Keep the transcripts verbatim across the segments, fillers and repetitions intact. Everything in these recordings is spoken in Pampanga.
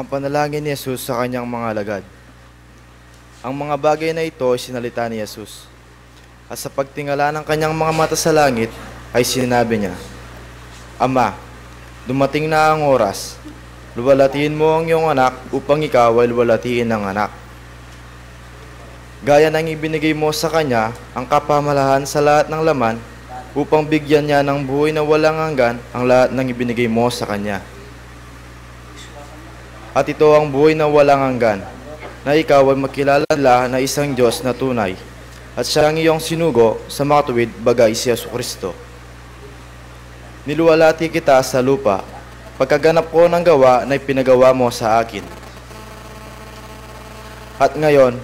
Ang panalangin ni Jesus sa kanyang mga alagad. Ang mga bagay na ito ay sinalita ni Jesus. At sa pagtingala ng kanyang mga mata sa langit, ay sinabi niya, "Ama, dumating na ang oras. Luwalhatiin mo ang iyong anak upang ikaw ay luwalhatiin ng anak. Gaya ng ibinigay mo sa kanya ang kapamalahan sa lahat ng laman, upang bigyan niya ng buhay na walang hanggan ang lahat ng ibinigay mo sa kanya. At ito ang buhay na walang hanggan, na ikaw ay makilala nila na isang Diyos na tunay, at siya ang iyong sinugo sa makatuwid, bagay si Yesu Kristo. Niluwalhati kita sa lupa, pagkaganap ko ng gawa na ipinagawa mo sa akin. At ngayon,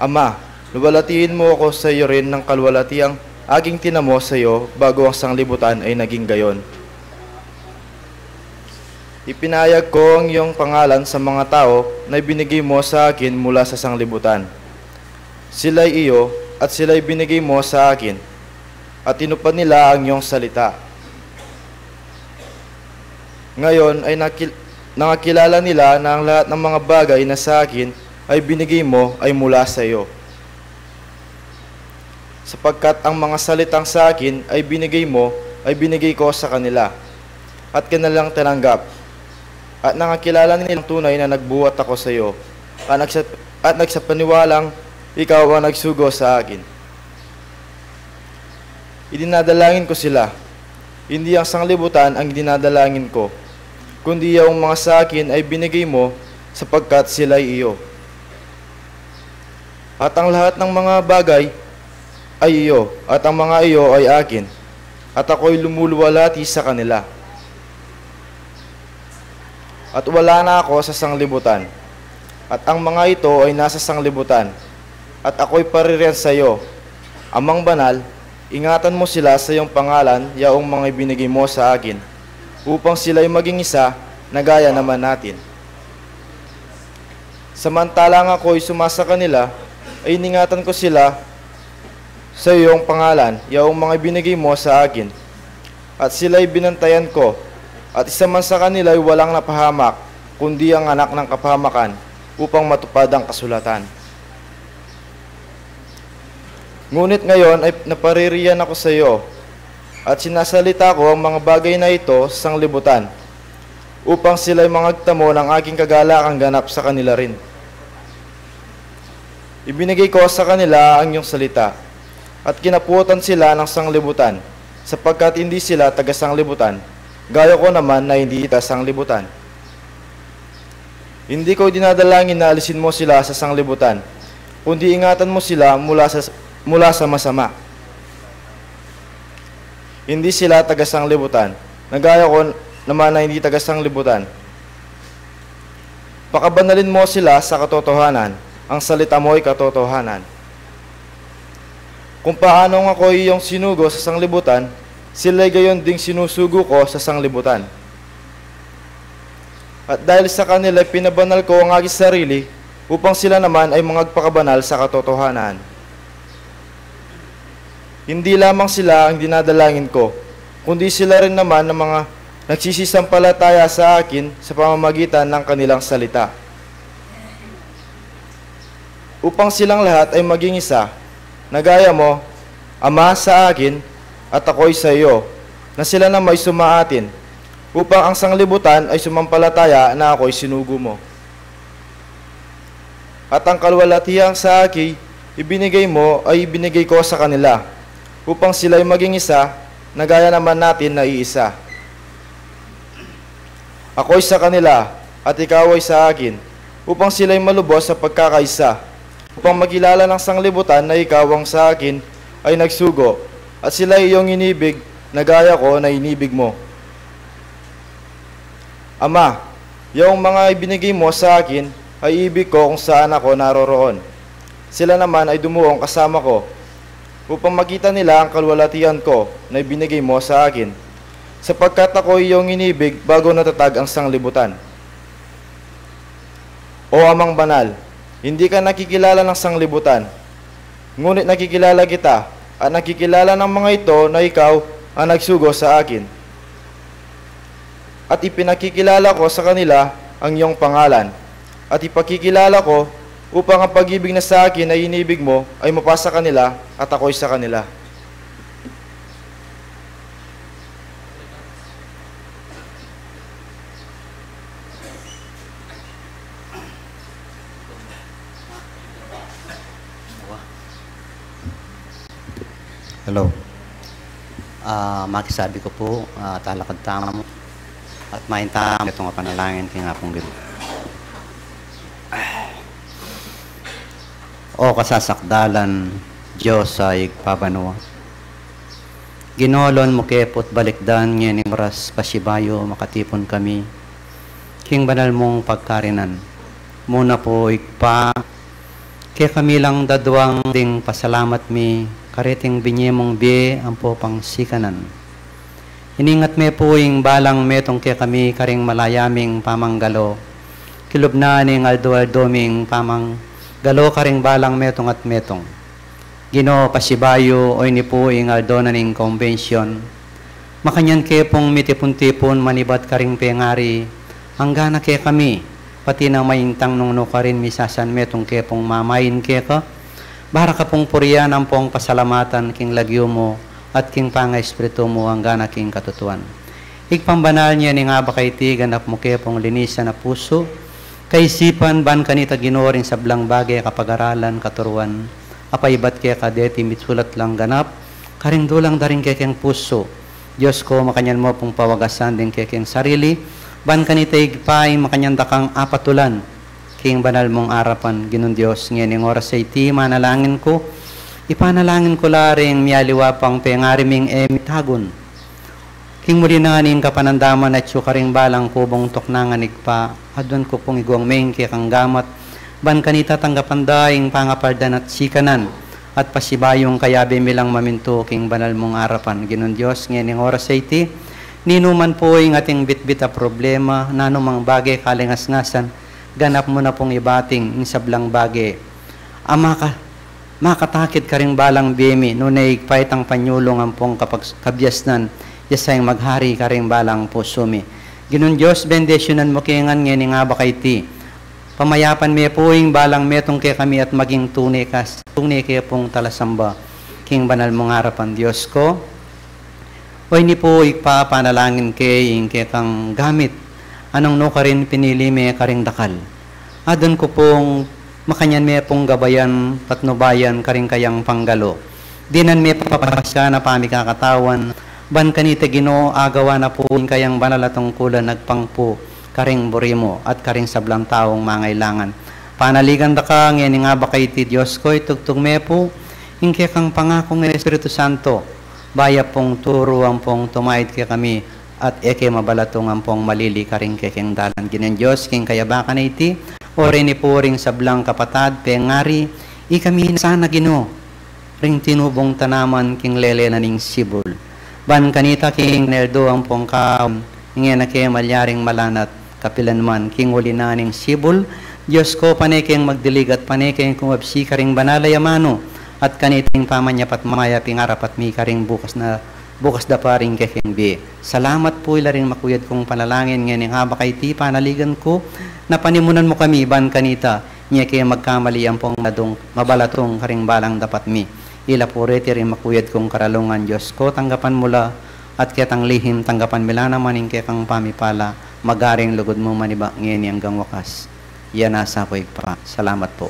Ama, luwalhatiin mo ako sa iyo rin ng kaluwalhatiang aking tinamo sa iyo bago ang sanglibutan ay naging gayon. Ipinahayag ko ang iyong pangalan sa mga tao na ibinigay mo sa akin mula sa sanglibutan. Sila'y iyo at sila'y binigay mo sa akin, at tinupad nila ang iyong salita. Ngayon ay nakil-, nangakilala nila na ang lahat ng mga bagay na sa akin ay binigay mo ay mula sa iyo. Sapagkat ang mga salitang sa akin ay binigay mo, ay binigay ko sa kanila, at kanilang tinanggap. At nangakilala nilang tunay na nagbuhat ako sa iyo, at nagsa-, at nagsapaniwalang ikaw ang nagsugo sa akin. Idinadalangin ko sila. Hindi ang sanglibutan ang idinadalangin ko, kundi yaong mga sa akin ay binigay mo, sapagkat sila'y iyo. At ang lahat ng mga bagay ay iyo, at ang mga iyo ay akin, at ako'y lumuluwalhati sa kanila. At wala na ako sa sanglibutan, at ang mga ito ay nasa sanglibutan, at ako'y paririan sa iyo. Amang Banal, ingatan mo sila sa iyong pangalan, yaong mga ibinigay mo sa akin, upang sila'y maging isa na gaya naman natin. Samantalang ako'y sumasa kanila, ay iningatan ko sila sa iyong pangalan, yaong mga ibinigay mo sa akin, at sila'y binantayan ko, at isa man sa kanila'y walang napahamak, kundi ang anak ng kapahamakan, upang matupad ang kasulatan. Ngunit ngayon ay naparirian ako sa iyo, at sinasalita ko ang mga bagay na ito sa sanglibutan, upang sila'y mangagtamo ng aking kagalakang ganap sa kanila rin. Ibinigay ko sa kanila ang iyong salita, at kinapuotan sila ng sanglibutan, sapagkat hindi sila taga-sanglibutan, gaya ko naman na hindi taga-sanglibutan. Hindi ko idinadalangin na alisin mo sila sa sanglibutan, kundi ingatan mo sila mula sa, mula sa masama. Hindi sila taga-sanglibutan, na gaya ko naman na hindi taga-sanglibutan. Pakabanalin mo sila sa katotohanan, ang salita mo'y katotohanan. Kung paanong ako'y iyong sinugo sa sanglibutan, sila'y gayon ding sinusugo ko sa sanglibutan. At dahil sa kanila pinabanal ko ang aking sarili, upang sila naman ay mangagpakabanal sa katotohanan. Hindi lamang sila ang dinadalangin ko, kundi sila rin naman ang mga nagsisisampalataya sa akin sa pamamagitan ng kanilang salita. Upang silang lahat ay maging isa, na gaya mo, Ama, sa akin, at ako'y sa iyo, na sila nama'y sumaatin, upang ang sanglibutan ay sumampalataya na ako'y sinugo mo. At ang kaluwalhatian sa akin ibinigay mo ay ibinigay ko sa kanila, upang sila'y maging isa, na gaya naman natin na iisa. Ako'y sa kanila, at ikaw ay sa akin, upang sila'y malubos sa pagkakaisa, upang makilala ng sanglibutan na ikaw ang sa akin ay nagsugo, at sila'y iyong inibig, na gaya ko na inibig mo. Ama, yaong mga ibinigay mo sa akin ay ibig ko kung saan ako naroroon. Sila naman ay dumuong kasama ko, upang makita nila ang kaluwalhatian ko na ibinigay mo sa akin, sapagkat ako iyong inibig bago natatag ang sanglibutan. O Amang Banal, hindi ka nakikilala ng sanglibutan, ngunit nakikilala kita, at nakikilala ng mga ito na ikaw ang nagsugo sa akin. At ipinakikilala ko sa kanila ang iyong pangalan, at ipakikilala ko upang ang pag-ibig na sa akin ay inibig mo ay mapasa kanila at ako'y sa kanila. Hello. Ah, makisabi ku pu, ah, talakad tamu at main tamu itong panalangin king Apung Ginu. O kasasakdalan, Dios a Ibpa banua. Ginu, loan mu ke pu't balikdan ngening oras pasibayu makatipun kami king banal mung pagkarinan. Muna pu, Ibpa, kekami lang daduang ding pasalamat mi kareting binie mung bie ampo pangsikanan. Iningat me pu ing balang metung kekami karing malaya ming pamanggalo. Kilub na ning aldo-aldo ming pamanggalo karing balang metung at metung. Ginu, pasibayu, oyni pu ing aldo na ning kombensyun. Makanyan ke pung mitipun-tipun manibat karing pengari, angga na kekami, pati na maintang nung nukarin misasan metung ke pung mamain keka, bara ka pung purian ampong pasalamatan king lagyu mu at king pangaespiritu mu angga na king katutuan. Ibpang banal, ngening abak a iti, ganap mu ke pung linisan a pusu, kaisipan, ban kanita Ginu ring sablang bage, kapag-aralan, katuruan, a paibat keka deti misulat lang ganap karing dulang da ring kekeng pusu. Dios ku, makanyan mu pung pawagasan ding kekeng sarili, ban kanita Ibpa ing makanyan da kang apatulan king banal mung arapan. Ginung Dios, ngening oras a iti manalangin ku, ipanalangin ku la ring mialiwa pang pengari ming e mitagun. King muli na ning kapanandaman atyu karing balang kubung tuknangan, Ibpa, aduan ku pung iguang me ing kekang gamat, ban kanita tanggapan da ing pangapaldan at sikanan, at pasibayung kayabe mi lang mamintu king banal mung arapan. Ginung Dios, ngening oras a iti, ninuman pu ing ating bitbit a problema, nanumang bage kalingasngasan, ganap mu na pung ibating ing sablang bage a maka-, makatakit karing balang bie mi, nune Ibpa, itang panyulung ampong kapag-, kabiasnan, ya sa ing maghari karing balang pusu mi. Ginung Dios, bendisyunan mu ke ngan ngening abak a iti. Pamayapan me pu ing balang metung kekami at maging tune ka, tune ke pung talasamba king banal mung arapan, Dios ku. Oyni pu, Ibpa, panalangin ke ing kekang gamit a nung nukarin pinili me karing dakal. Aduan ku pung makanyan me pung gabayan, patnubayan karing kayang panggalo. Dinan me papaskan a pamikakatawan, ban kanita Ginu, agawa na pu ing kayang banal a tungkulan agpang pu karing buri mu at karing sablang taung mangailangan. Panaligan da ka ngening abak a iti, Dios ku, itugtug me pu ing kekang pangakung Espiritu Santo, ba ya pung turu ampong tumaid kekami, at e ke mabalatung ampong malili karing kekeng dalan. Ginung Dios, king kayabakan a iti, o reni pu ring sablang kapatad, pengari, ikami na sana Ginu, ring tinubung tanaman king lele na ning sibul. Ban kanita king neldo ampong kaun, nge na ke malyaring malanat, kapilan man king uli na ning sibul, Dios ku, pane keng magdilig at pane keng kumabsi karing banal a yamanu, at kanita ing pamanyapat mayap ing arapat mi karing bukas na, bukas da pa ring kekeng bie. Salamat pu, ila ring makuyad kung panalangin, ngening abak a iti panaligan ku, na panimunan mu kami ban kanita, nge ke magkamali ampong madung, mabalatung karing balang dapat mi. Ila pu reti ring makuyad kung karalungan, Dios ku, tanggapan mu la, at ketang lihim, tanggapan mi la naman ing kekang pamipala, magaring lugud mu maniba, ngeni anggang wakas. Iya nasa ku, Ibpa. Salamat pu.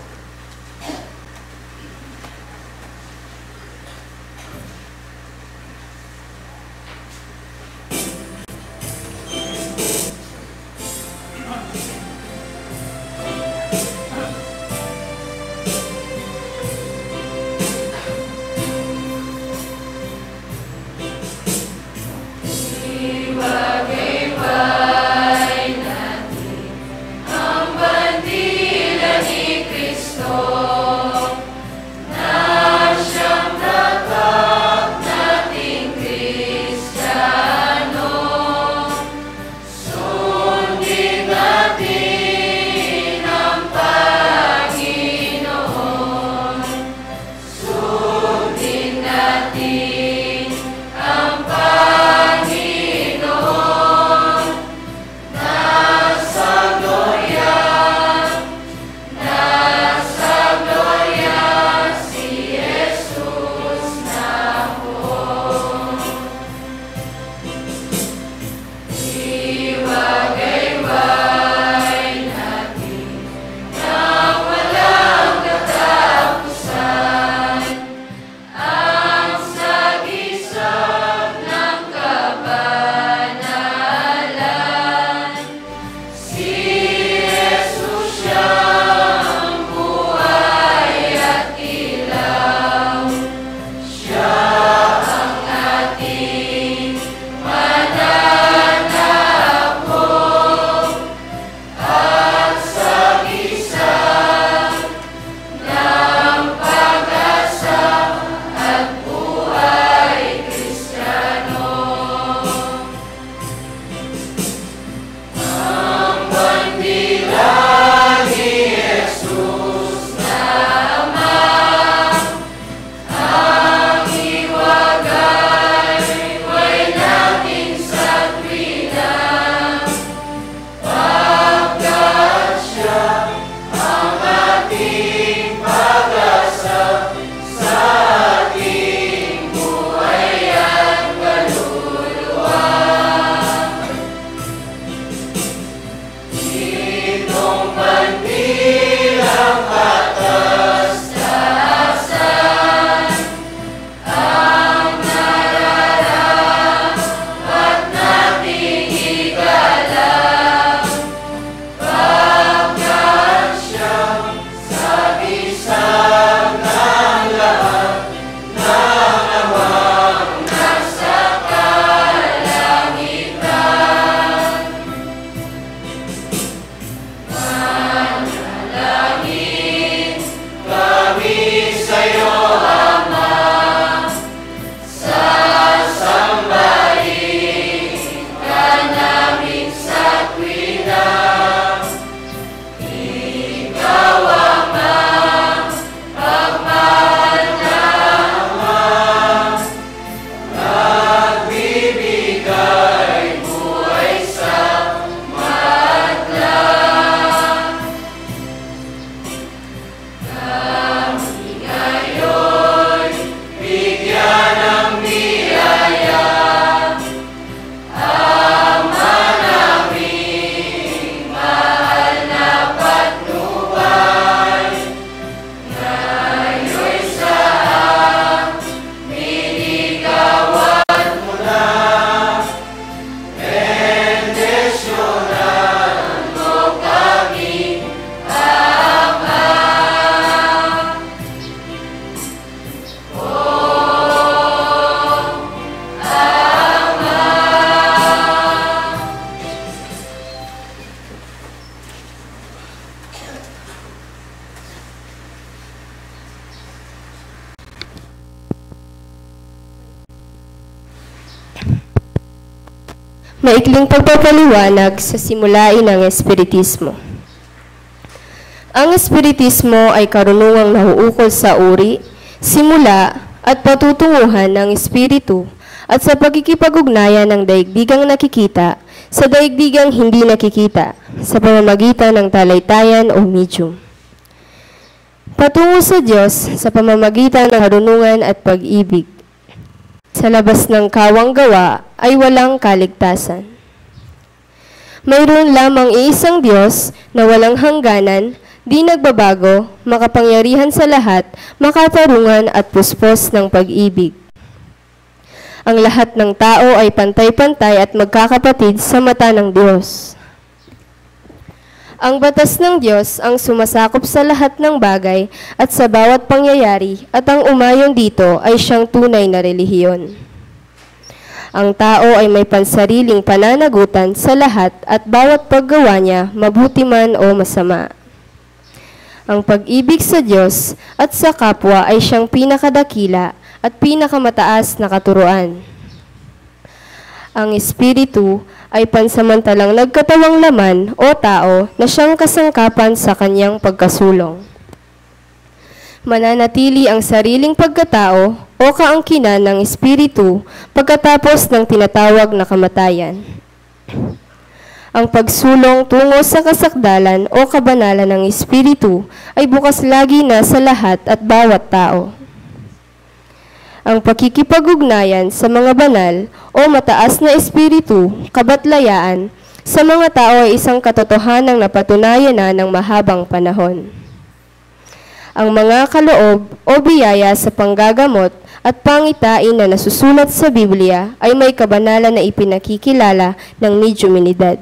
Maikling pagpapaliwanag sa simulain ng Espiritismo. Ang Espiritismo ay karunungang nauukol sa uri, simula, at patutunguhan ng Espiritu at sa pakikipag-ugnayan ng daigdigang nakikita sa daigdigang hindi nakikita sa pamamagitan ng talahitayan o medium. Patungo sa Diyos sa pamamagitan ng karunungan at pag-ibig. Sa labas ng kawang gawa ay walang kaligtasan. Mayroon lamang iisang Diyos na walang hangganan, di nagbabago, makapangyarihan sa lahat, makatarungan at puspos ng pag-ibig. Ang lahat ng tao ay pantay-pantay at magkakapatid sa mata ng Diyos. Ang batas ng Diyos ang sumasakop sa lahat ng bagay at sa bawat pangyayari, at ang umayon dito ay siyang tunay na relihiyon. Ang tao ay may pansariling pananagutan sa lahat at bawat paggawa niya, mabuti man o masama. Ang pag-ibig sa Diyos at sa kapwa ay siyang pinakadakila at pinakamataas na katuruan. Ang Espiritu ay pansamantalang nagkatawang laman o tao na siyang kasangkapan sa kanyang pagkasulong. Mananatili ang sariling pagkatao o kaangkinan ng Espiritu pagkatapos ng tinatawag na kamatayan. Ang pagsulong tungo sa kasakdalan o kabanalan ng Espiritu ay bukas lagi na sa lahat at bawat tao. Ang pakikipag-ugnayan sa mga banal o mataas na espiritu, kabatlayaan, sa mga tao ay isang katotohanang napatunayan na ng mahabang panahon. Ang mga kaloob o biyaya sa panggagamot at pangitain na nasusulat sa Biblia ay may kabanalan na ipinakikilala ng mediuminidad.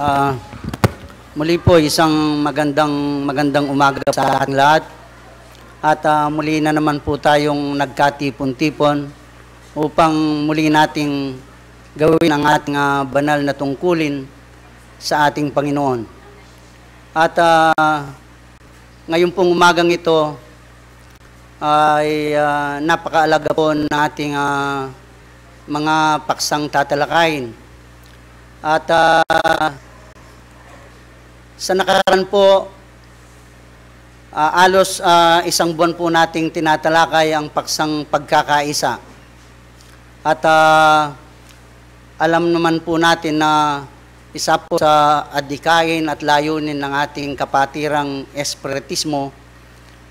Ah, muli po, isang magandang, magandang umaga sa ating lahat. At, ah, muli na naman po tayong nagkatipon-tipon upang muli nating gawin ang ating, ah, banal na tungkulin sa ating Panginoon. At, ah, ngayon pong umagang ito ay, ah, napakaalaga po ng ating, ah, mga paksang tatalakayin. At, ah, sa nakaraan po, ah, alos, ah, isang buwan po nating tinatalakay ang paksang pagkakaisa. At, ah, alam naman po natin na isa po sa adikain at layunin ng ating kapatirang espiritismo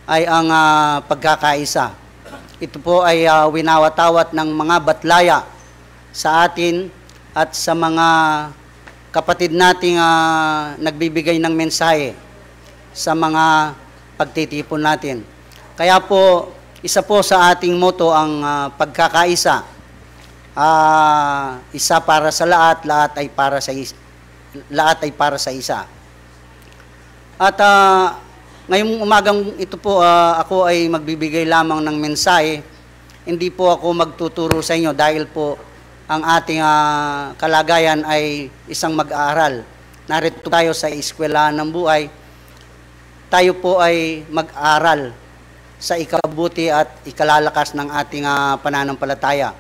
ay ang, ah, pagkakaisa. Ito po ay, ah, winawat-awat ng mga batlaya sa atin at sa mga kapatid nating, ah, nagbibigay ng mensahe sa mga pagtitipon natin. Kaya po, isa po sa ating motto ang, ah, pagkakaisa. Ah, isa para sa lahat, lahat ay para sa is-, lahat ay para sa isa. At, ah, ngayong umagang ito po, ah, ako ay magbibigay lamang ng mensahe. Hindi po ako magtuturo sa inyo dahil po ang ating, ah, kalagayan ay isang mag-aaral. Narito tayo sa eskwelahan ng buhay. Tayo po ay mag-aral sa ikabuti at ikalalakas ng ating, ah, pananampalataya.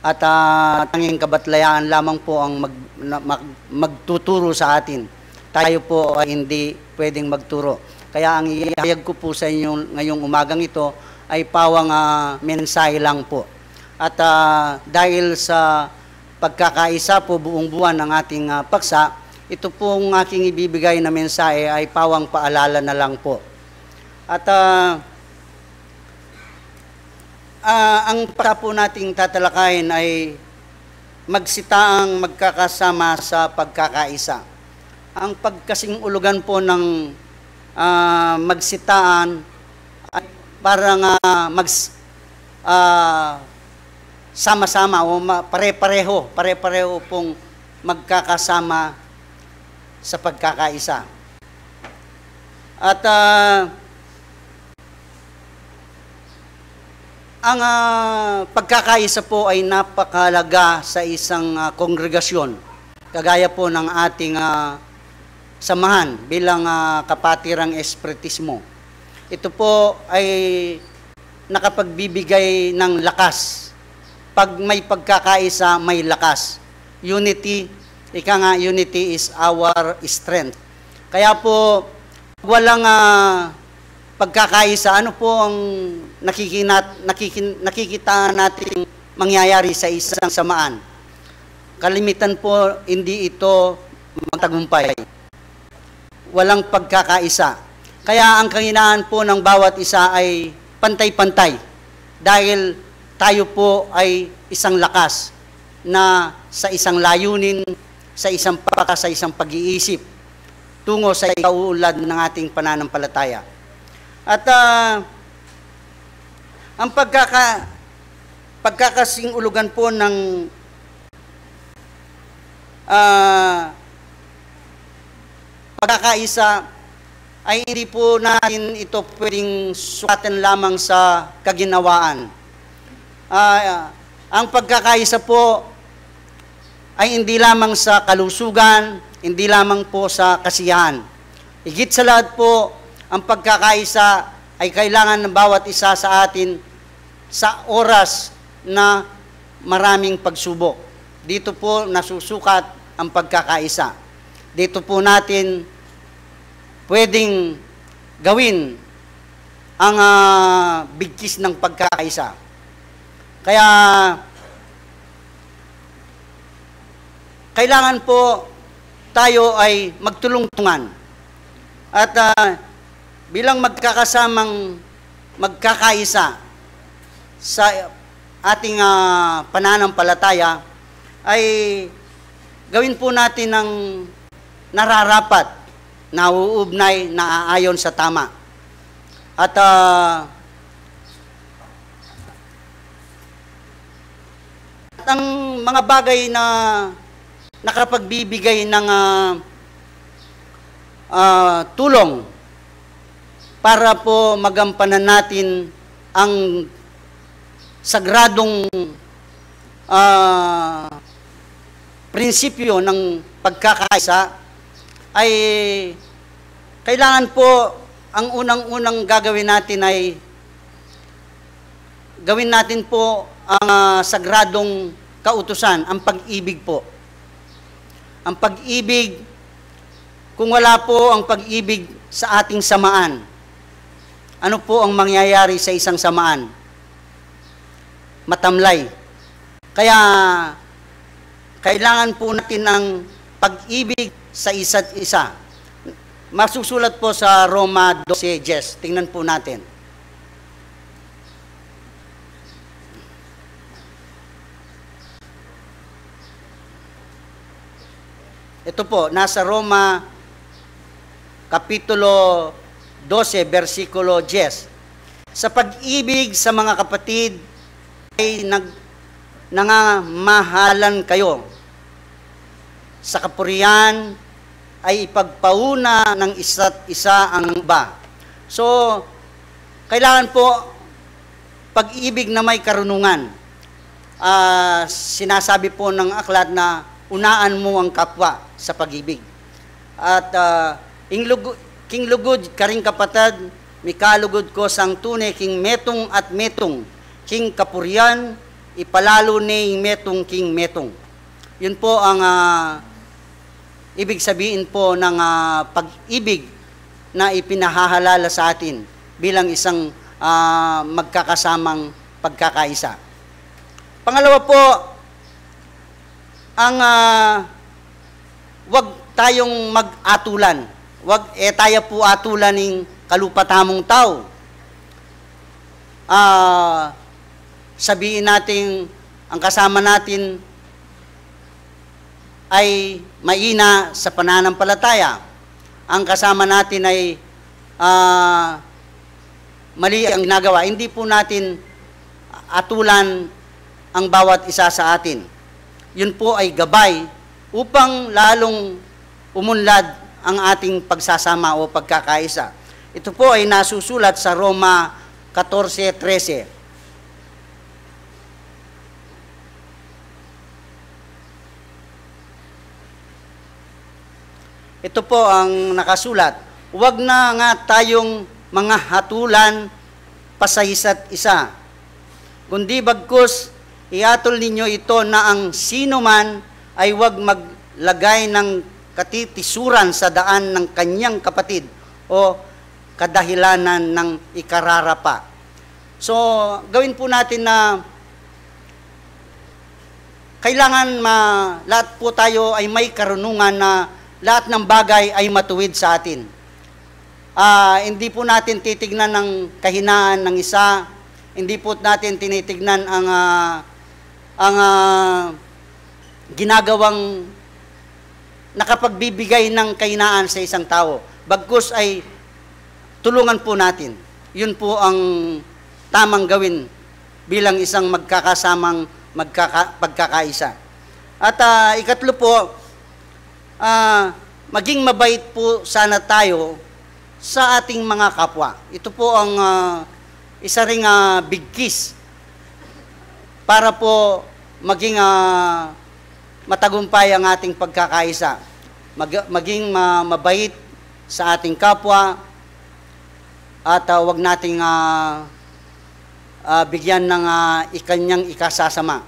At, ah, tanging kabatlayaan lamang po ang mag-, na-, mag-, magtuturo sa atin. Tayo po ay hindi pwedeng magturo. Kaya ang ihayag ko po sa inyo ngayong umagang ito ay pawang, ah, mensahe lang po. At, ah, dahil sa pagkakaisa po buong buwan ng ating, ah, paksa, ito pong aking ibibigay na mensahe ay pawang paalala na lang po. At, ah, ah, ang paksa po nating tatalakayin ay magsitaang magkakasama sa pagkakaisa. Ang pagkasing-ulugan po ng, ah, magsitaan ay parang, ah, mags-, ah, sama-sama o ma-, pare-pareho, pare-pareho pong magkakasama sa pagkakaisa. At, ah, ang, ah, pagkakaisa po ay napakahalaga sa isang, ah, kongregasyon, kagaya po ng ating, ah, samahan bilang, ah, kapatirang espiritismo. Ito po ay nakapagbibigay ng lakas. Pag may pagkakaisa, may lakas. Unity, ika nga, unity is our strength. Kaya po, pag walang, ah, pagkakaisa, ano po ang nakikinat-, nakikin-, nakikita nating mangyayari sa isang samaan? Kalimitan po, hindi ito magtagumpay. Walang pagkakaisa. Kaya ang kahinaan po ng bawat isa ay pantay-pantay dahil tayo po ay isang lakas na sa isang layunin, sa isang paka, sa isang pag-iisip tungo sa ikauunlad ng ating pananampalataya. At, ah, ang pagkaka-, pagkakasing-ulugan po ng, ah, pagkakaisa ay hindi po natin ito pwedeng sukatan lamang sa kaginawaan. Ah, ang pagkakaisa po ay hindi lamang sa kalusugan, hindi lamang po sa kasiyahan. Higit sa lahat po, ang pagkakaisa ay kailangan ng bawat isa sa atin sa oras na maraming pagsubok. Dito po nasusukat ang pagkakaisa. Dito po natin pwedeng gawin ang, ah, bigkis ng pagkakaisa. Kaya, kailangan po tayo ay magtulung-tungan. At, ah, bilang magkakasamang magkakaisa sa ating, ah, pananampalataya, ay gawin po natin ang nararapat, nauugnay, naaayon sa tama. At, ah, at ang mga bagay na nakapagbibigay ng, ah, ah, tulong para po magampanan natin ang sagradong, ah, prinsipyo ng pagkakaisa, ay kailangan po, ang unang-unang gagawin natin ay gawin natin po ang, ah, sagradong kautusan, ang pag-ibig po. Ang pag-ibig, kung wala po ang pag-ibig sa ating samaan, ano po ang mangyayari sa isang samaan? Matamlay. Kaya, kailangan po natin ang pag-ibig sa isa't isa. Masusulat po sa Roma dose diyes. Tingnan po natin. Ito po, nasa Roma Kapitulo dose, bersikulo diyes. Sa pag-ibig sa mga kapatid ay nag-, nangangamahalan kayo. Sa kapurian ay ipagpauna ng isa't isa ang iba. So, kailangan po pag-ibig na may karunungan. Ah, sinasabi po ng aklat na unaan mo ang kapwa sa pag-ibig. At, ah, ing lugu-, king lugud karing kapatad, mikalugud ko sang tune king metung at metung, king kapurian, ipalalu ne ing metung king metung. Yun po ang, ah, ibig sabihin po ng, ah, pag-ibig na ipinahahalala sa atin bilang isang, ah, magkakasamang pagkakaisa. Pangalawa po, ang, ah, wag tayong mag-atulan. Wag, e taya pu atulan ing kalupa tamung tau. Ah, sabihin natin, ang kasama natin ay maina sa pananampalataya. Ang kasama natin ay, ah, mali ang ginagawa. Hindi po natin atulan ang bawat isa sa atin. Yun po ay gabay upang lalong umunlad ang ating pagsasama o pagkakaisa. Ito po ay nasusulat sa Roma katorse trese. Ito po ang nakasulat, "Huwag na nga tayong mga hatulan pa sa isa't isa, kundi bagkus iatul ninyo ito na ang sino man ay huwag maglagay ng katitisuran sa daan ng kanyang kapatid o kadahilanan ng ikararapa." So, gawin po natin na kailangan ma-, lahat po tayo ay may karunungan na lahat ng bagay ay matuwid sa atin. Ah, hindi po natin titignan ang kahinaan ng isa, hindi po natin tinitignan ang, ah, ang, ah, ginagawang nakapagbibigay ng kahinaan sa isang tao. Bagkus ay tulungan po natin. Yun po ang tamang gawin bilang isang magkakasamang magkaka-, pagkakaisa. At, ah, ikatlo po, ah, maging mabait po sana tayo sa ating mga kapwa. Ito po ang, ah, isa ring, ah, bigkis para po maging, ah, matagumpay ang ating pagkakaisa. Mag-, maging ma-, mabait sa ating kapwa at, ah, wag nating, ah, ah, bigyan ng, ah, ikanyang ikasasama.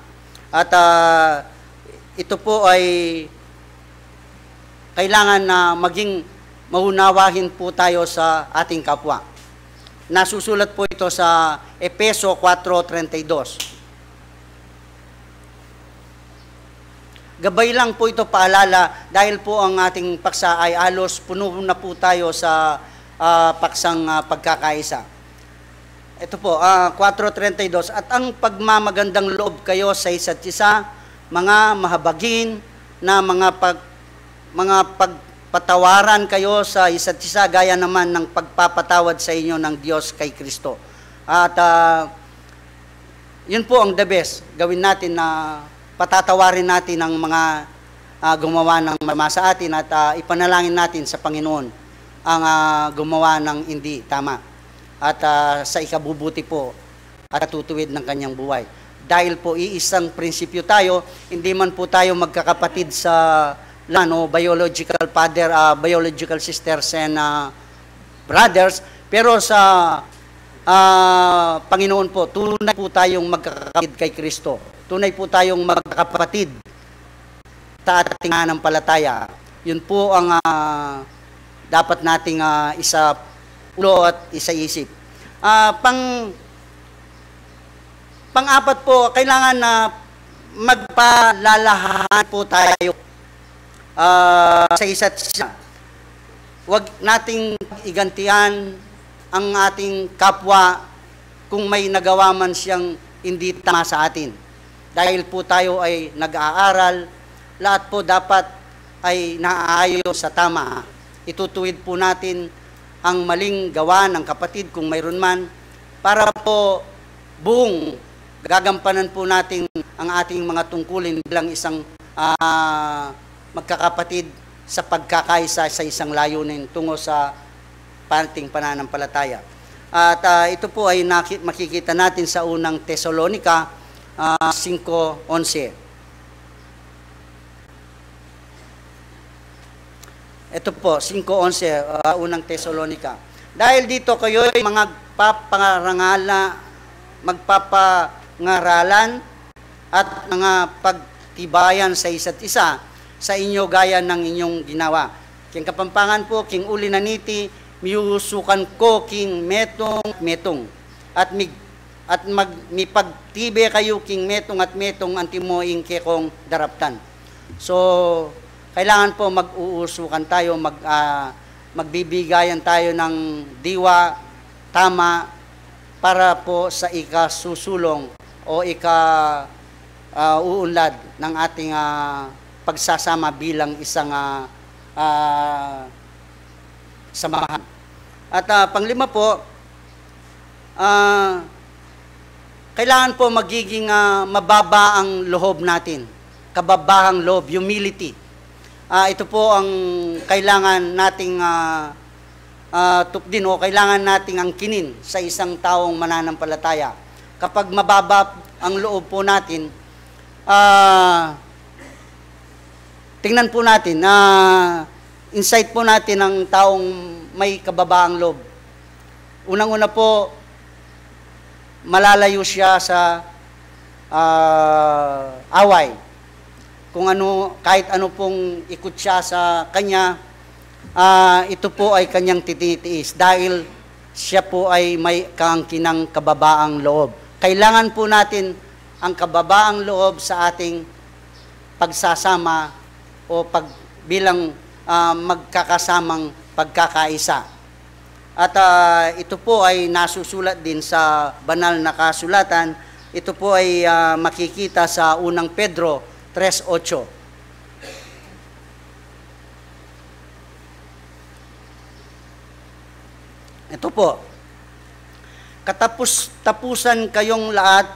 At, ah, ito po ay kailangan na maging maunawain po tayo sa ating kapwa. Nasusulat po ito sa Efeso kwatro treinta y dos. Gabay lang po ito paalala dahil po ang ating paksa ay halos puno na po tayo sa, ah, paksang, ah, pagkakaisa. Ito po, ah, kwatro treinta y dos, "At ang pagmamagandang loob kayo sa isa't isa, mga mahabagin na mga pag-, mga pagpatawaran kayo sa isa't isa, gaya naman ng pagpapatawad sa inyo ng Diyos kay Kristo." At, ah, yun po ang the best. Gawin natin na patatawarin natin ang mga, ah, gumawa ng masama sa atin at, ah, ipanalangin natin sa Panginoon. ang, ah, gumawa ng hindi tama at, ah, sa ikabubuti po at katutuwid ng kanyang buhay. Dahil po iisang prinsipyo tayo, hindi man po tayo magkakapatid sa laman o biological father, ah, biological sisters and, ah, brothers, pero sa, ah, Panginoon po, tunay po tayong magkakapatid kay Kristo. Tunay po tayong magkakapatid sa ating pananampalataya. Yun po ang, ah, dapat nating, ah, isaulo at isaisip. Ah, pang, pang-apat po, kailangan na magpalalahan po tayo, ah, sa isa't isa. Huwag nating igantian ang ating kapwa kung may nagawa man siyang hindi tama sa atin. Dahil po tayo ay nag-aaral, lahat po dapat ay naaayon sa tama. Itutuwid po natin ang maling gawa ng kapatid kung mayroon man, para po buong gagampanan po natin ang ating mga tungkulin bilang isang, ah, magkakapatid sa pagkakaisa sa isang layunin tungo sa ating pananampalataya. At, ah, ito po ay naki-, makikita natin sa unang Tesalonica, ah, singko onse. Ito po, singko onse, ah, unang Tesalonica. Dahil dito kayo'y mga papangarangala, magpapangaralan at mga pagtibayan sa isa't isa sa inyo gaya ng inyong ginawa. King Kapampangan po, king uli na niti, miuusukan ko king metung-metung at mig-, at mag-, mipagtibe kayu king metung at metung antimo ing kekong daraptan. So, kailangan po mag-uusukan tayo, mag-, ah, magbibigayan tayo ng diwa, tama, para po sa ikasusulong o ika, ah, uunlad ng ating, ah, pagsasama bilang isang, ah, ah, samahan. At, ah, panglima po, ah, kailangan po magiging, ah, mababa ang loob natin. Kababahang loob, humility. Ah, ito po ang kailangan nating, ah, ah, tupdin o kailangan nating angkinin sa isang taong mananampalataya. Kapag mababa ang loob po natin, ah, tingnan po natin, ah, insight po natin ang taong may kababaang loob. Unang-una po, malalayo siya sa, ah, away. Kung ano, kahit ano pong ikot siya sa kanya, ah, ito po ay kanyang tititiis dahil siya po ay may kaangkinang kababaang loob. Kailangan po natin ang kababaang loob sa ating pagsasama o pag-, bilang, ah, magkakasamang pagkakaisa. At, ah, ito po ay nasusulat din sa banal na kasulatan. Ito po ay, ah, makikita sa unang Pedro tres ocho. Ito po, katapus-tapusan kayong lahat,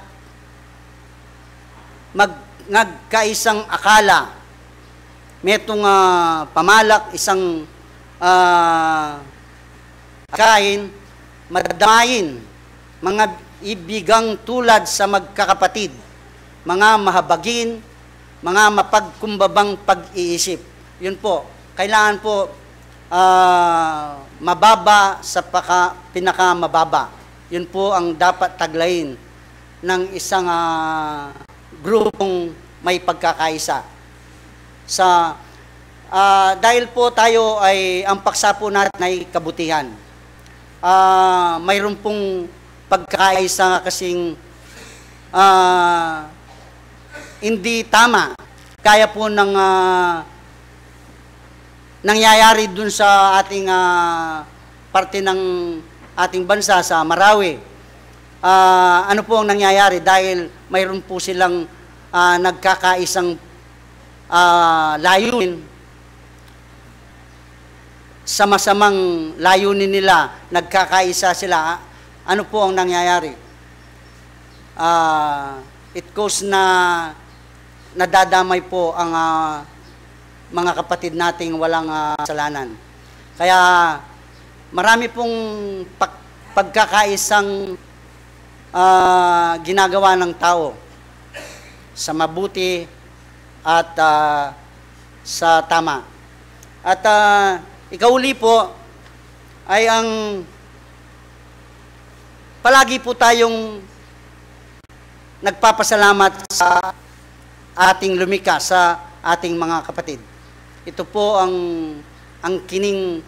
mag-, ngagkaisang akala, metung, ah, pamalak, isang, ah, kain, madamain, mga ibigang tulad sa magkakapatid, mga mahabagin, mga mapagkumbabang pag-iisip. Yun po, kailangan po, ah, mababa sa paka-, pinakamababa. Yun po ang dapat taglayin ng isang, ah, grupong may pagkakaisa. Sa, ah, dahil po tayo ay, ang paksa po natin ay kabutihan. Ah, mayroon pong pagkakaisa kasing, ah, hindi tama. Kaya po ng, ah, nangyayari dun sa ating, ah, parte ng ating bansa, sa Marawi. Ah, ano po ang nangyayari? Dahil mayroon po silang, ah, nagkakaisang, ah, layunin, sa masamang layunin nila, nagkakaisa sila. Ano po ang nangyayari? Ah, it cause na nadadamay po ang, ah, mga kapatid nating walang, ah, kasalanan. Kaya Marami pong pag-, pagkakaisang, ah, ginagawa ng tao sa mabuti at, ah, sa tama. At, ah, ikauli po ay ang palagi po tayong nagpapasalamat sa ating lumika, sa ating mga kapatid. Ito po ang, ang kining,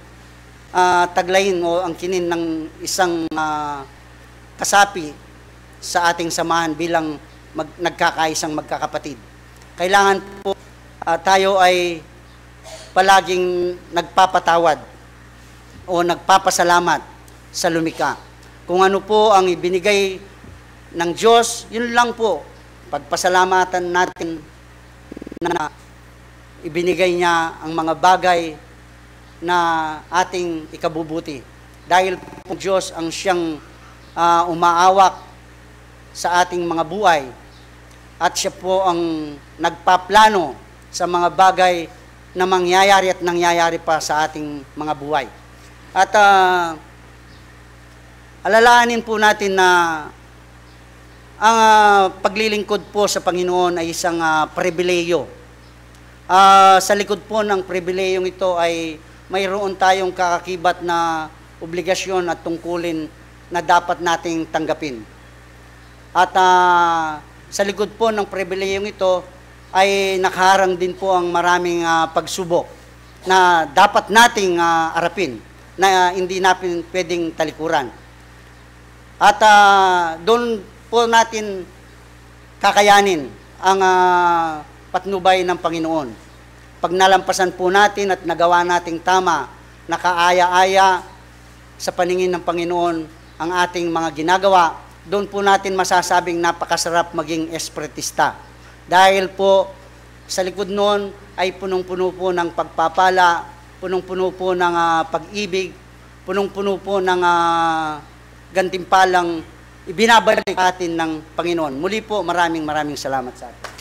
ah, taglayin o ang kinin ng isang, ah, kasapi sa ating samahan bilang mag-, nagkakaisang magkakapatid. Kailangan po, ah, tayo ay palaging nagpapatawad o nagpapasalamat sa lumika. Kung ano po ang ibinigay ng Diyos, yun lang po. Pagpasalamatan natin na ibinigay niya ang mga bagay na ating ikabubuti. Dahil po Diyos ang siyang, ah, umaawak sa ating mga buhay. At siya po ang nagpaplano sa mga bagay na mangyayari at nangyayari pa sa ating mga buhay. At, ah, alalahanin po natin na ang, ah, paglilingkod po sa Panginoon ay isang, ah, pribilehiyo. Ah, sa likod po ng pribilehiyong ito ay mayroon tayong kakakibat na obligasyon at tungkulin na dapat nating tanggapin. At, ah, sa likod po ng pribilehiyong ito ay nakaharang din po ang maraming, ah, pagsubok na dapat nating, ah, arapin, na, ah, hindi natin pwedeng talikuran. At, ah, doon po natin kakayanin ang, ah, patnubay ng Panginoon. Pag nalampasan po natin at nagawa nating tama, nakaaya-aya sa paningin ng Panginoon ang ating mga ginagawa, doon po natin masasabing napakasarap maging espiritista. Dahil po sa likod noon ay punong-puno po ng pagpapala, punong-puno po ng, ah, pag-ibig, punong-puno po ng, ah, gantimpalang ibinabalik sa atin ng Panginoon. Muli po, maraming, maraming salamat sa atin.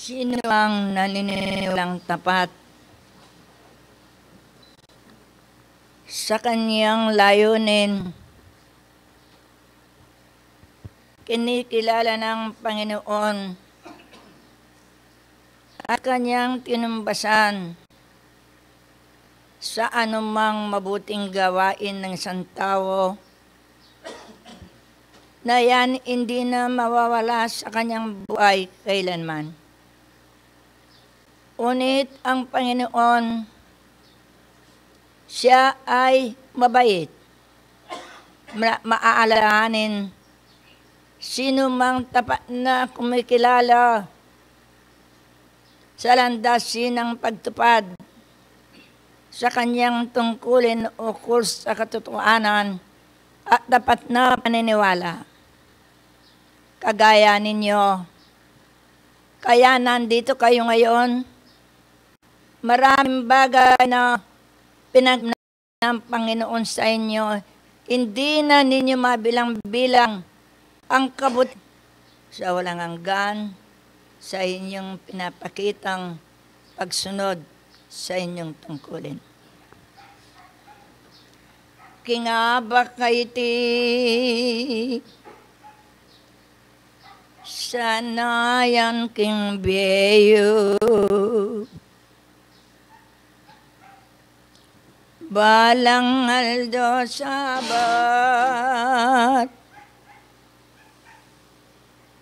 Sino ang naniniwalang tapat sa kanyang layunin, kinikilala ng Panginoon at kanyang tinumbasan sa anumang mabuting gawain ng isang tao, na yan hindi na mawawala sa kanyang buhay kailanman. Ngunit ang Panginoon, siya ay mabait. Ma-, maaalalahanin sino mang tapat na kumikilala sa landas ng pagtupad sa kanyang tungkulin ukol sa katotohanan at tapat na paniniwala. Kagaya ninyo, kaya nandito kayo ngayon, maraming bagay na pinag ng Panginoon sa inyo, hindi na ninyo mabilang-bilang ang kabut sa walang hanggan sa inyong pinapakitang pagsunod sa inyong tungkulin. King abak a iti, sana yan king bie yu. Balang aldo Sabat,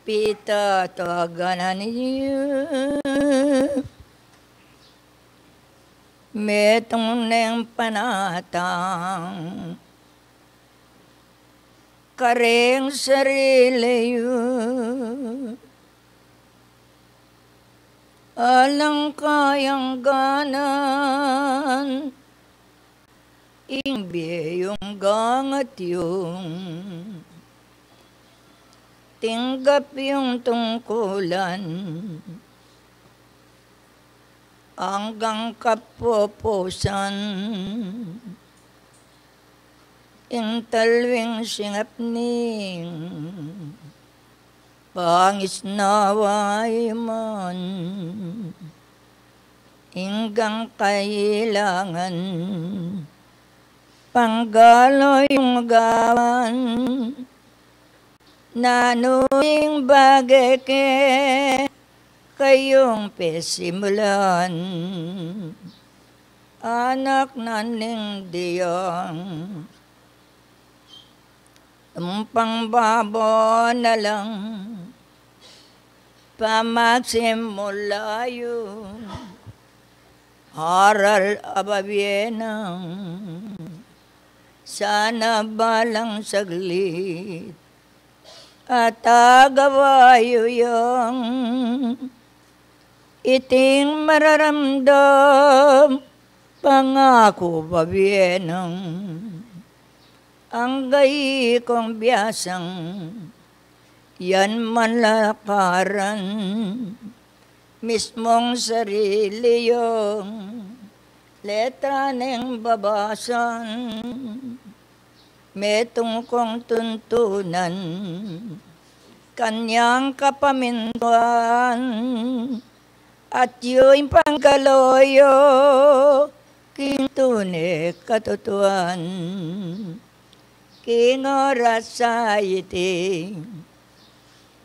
pitatagan na yu, metung neng panatang karing sarili yu. Alang kayang ganan, ing bie yung gangat yung tinggap yung tungkulan anggang kapupusan. Ing talwing singap ning pangisnawa iman, inggang kailangan panggalo yung gawan. Nanu ing bage ke kayung pesimulan, anak na ning Dios? Tumpang babo na lang pamagsimula yu, aral a babie nang sana balang saglit at agawa yu yang iting mararamdam pangaku babie nang angga ikong biasang yan man lakaran mismong sarili yung letra neng babasan. Metung kong tuntunan kanyang kapamintuan at yung panggalo yu king tune katutuan. King oras a iti,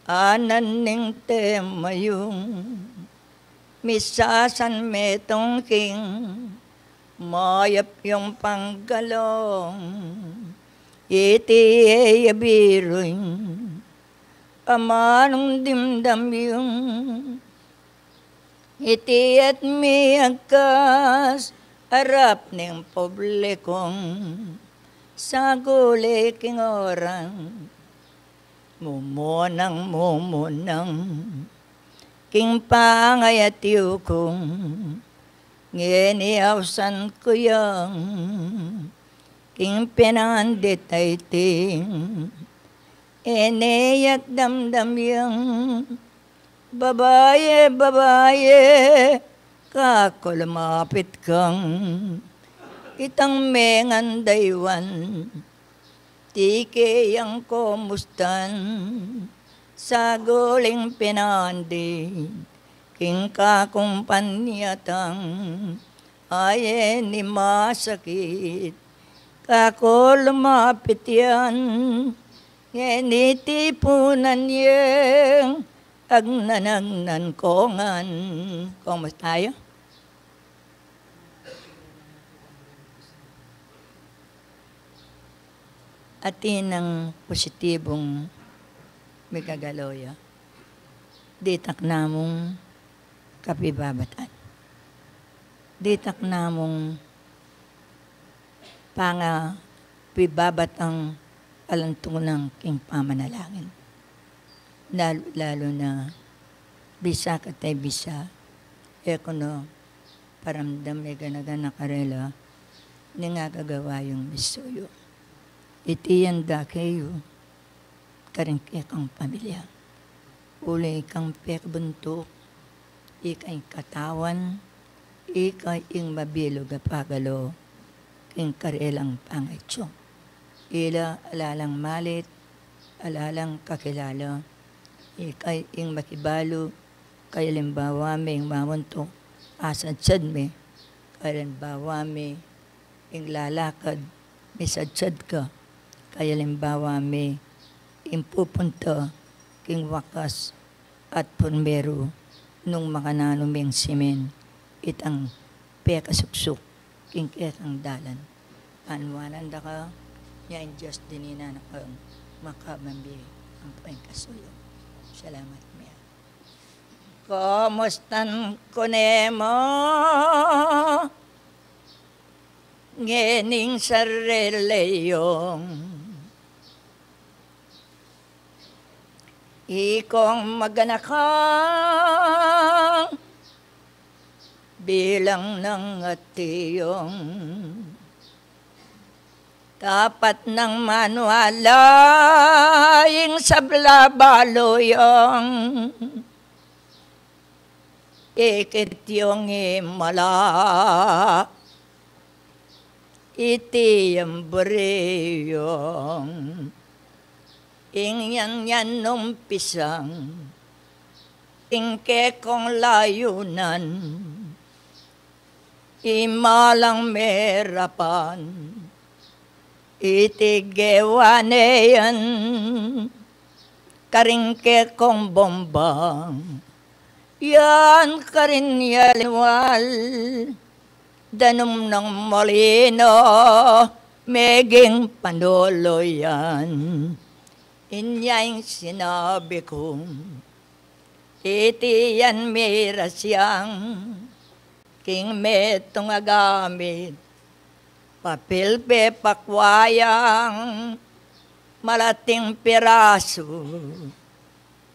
anan ning tema yung misasan metung king mayap yung panggalong iti e ya biruing amanung dimdam yung iti at miyagkas arap ning publikong saguli king orang mumunang mumunang king pangayat yu kung ngeni ausan ku yang king pinandit a iting ene at damdam yang babaye, babaye, kaku lumapit kang itang mengan daywan. Tike yang kumustan saguling pinandit king kakumpanyang, aye ni masakit, kako lumapit yan, ngeni tipunan yeng, agnanagnan ko ngan. Kumusta yu? Atin nang positibung migagalo ya. Ditak namung kapibabatan. Ditak namung pangapibabatan alang tunang king pamanalangin. Lalu, lalu na bisa kate bisa, e ku no paramdam e gana-gana karela, ning agagawa yung misuyu. Iti yan da keyu, karing kekang pamilya. Uli kang pekbuntuk, ika ing katawan, ika ing mabilug a pagalo, king karelang pangaitsyu. Ila ala lang malit, ala lang kakilala, ika ing makibalu, kayalimbawa me ing mamuntuk, asadsad me, kayalimbawa me ing lalakad, misadsad ka, kayalimbawa me ing pupunta king wakas at purmeru nung makananu meng simen itang pekasuksuk king kekang dalan. Panuanan da ka, nya ing Dios dininan na kang makabambi ampo ing kasuyu. Salamat, Mary. Kumustan ku ne mu ngening sarili yung ikong maganakang bilang nang atiyong tapat nang manuala ing sabla balu yung ikit yung imala. Iti yang buri yung ing yan yan umpisang ing kekong layunan. Imalang merapan iti gewa ne yan karing kekong bombang yan karin ya linual danum nang molino meging panulu yan. Inya ing sinabi kung iti yan mirasyang king metung a gamit papil pe pakwa yang malating pirasu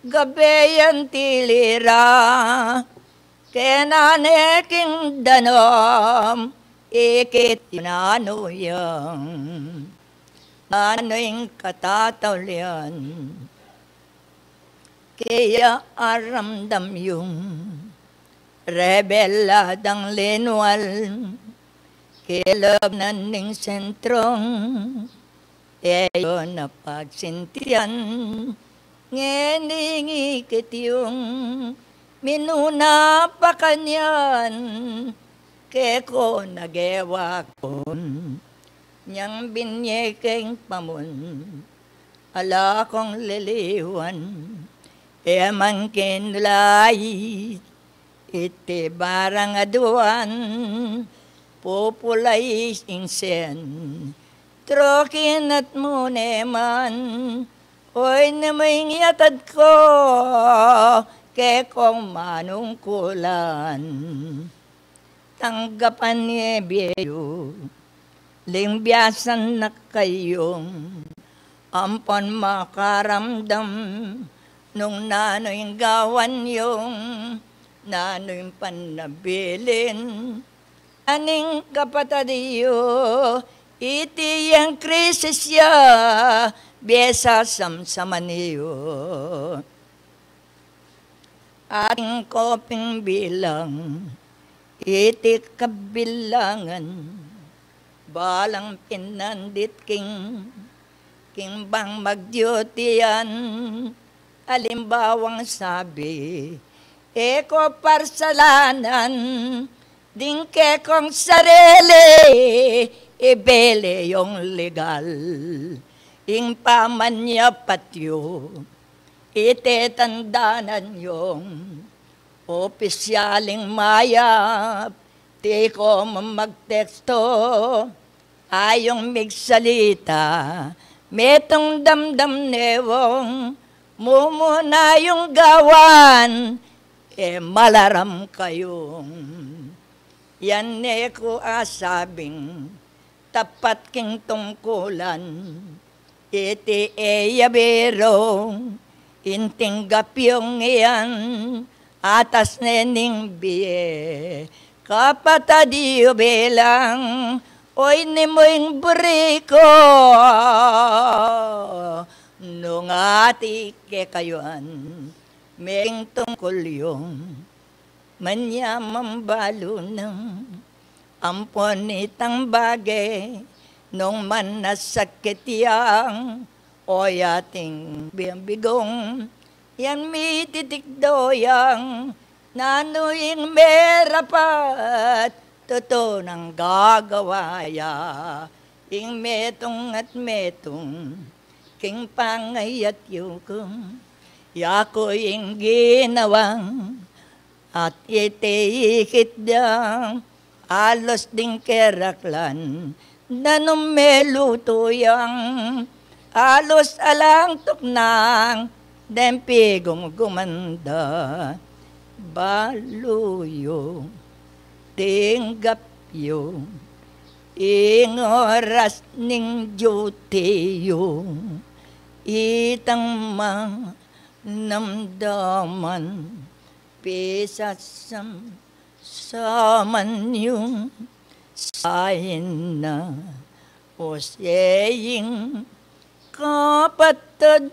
gabe yan tilira kena ne king danum ikit nanu yang nanu ing katataulian. Kaya aramdam yung rebeladang linual kilub na ning sentrong e yu na pagsintian. Ngening ikit yung minuna pa kanyan keko na gewa kun nyang binye keng pamun ala kong liliwan. E man kinulait iti barang aduan pupulais ing sen trokin at mune man. Oy, nemu ing yatad ko kekong manungkulan. Tanggapan ye bie yu ling biasan na kayung ampon makaramdam nung nanu ing gawan yung nanu ing panabilin aning kapatad yu. Iti yang krisis ya bie sasamsaman yu. Ating koping bilang iti kabilangan balang pinandit king king bang magdiutian. Alimbawang sabi E ko parsalanan ding kekong sarili, ibili yung legal. Ing pamanyapat yu, ite tandanan yung opisyal ing mayap, di ko magteksto, ayung migsalita, metung damdam ne wong, mumuna yung gawan, e malaram kayung. Yan ne ku asabing tapat king tungkulan, iti e ya biro, ing tinggap yung iyan, atas ne ning bie. Kapatad yu bilang, o ini mu ing buri ku, nung ati kekayuan, meging tungkul yung manyamang balu nang ampon itang bage, nung manasakit yang o yating bibigong, yan mititikdo yang nanu ing merapat, tutu nang gagawa ya, ing metung at metung, king pangayat yu kung yaku ing ginawang, at iti ikit dang alus ding keraklan, nanung melutu yang alus alang tuknang, deng pigumguman da. Balu yu, tinggap yu, ing oras ning duty yu, itang manamdaman, pisasam saman yung sain na, o siyeng kapatad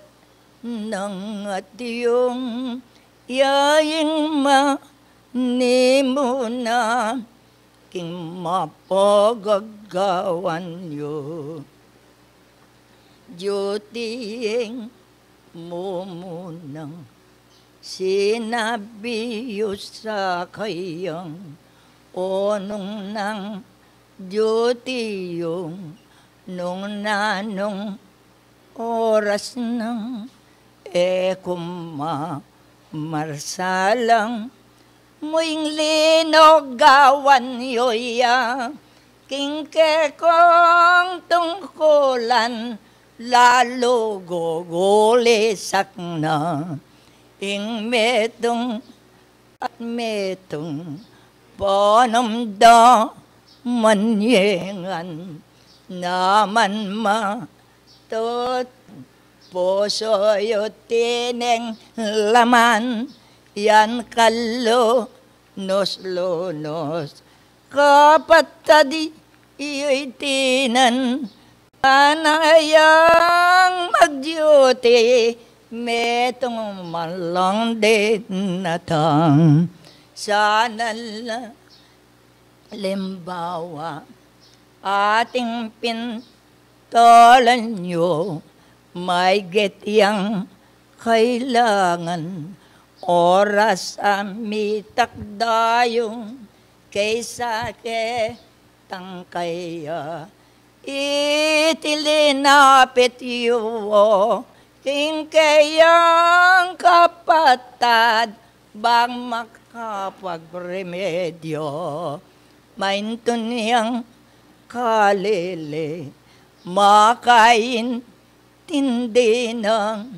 nang at yung yaing manimuna, king mapagagawan yu. Duty ing mumunang sinabi yu sa kayang, o nung nang duty yu, nung nanung oras nang e ku ma marsalang, mu ing linugawan yu ya king kekong tungkulan, lalu gugulisak na ing metung at metung, panamdaman ye ngan naman ma tut pusu yu tineng laman, yan kalunus-lunus kapatad yu itinan, panayang mag-duty, metung man lang dinatang. Sana la limbawa, ating pintolan yu, maygit yang kailangan, oras a mitakda yu, kaysa ketang kaya. Iti linapit yu, o king kayang kapatad, bang makapagremedyu, maintun yang kalili, makaintindi nang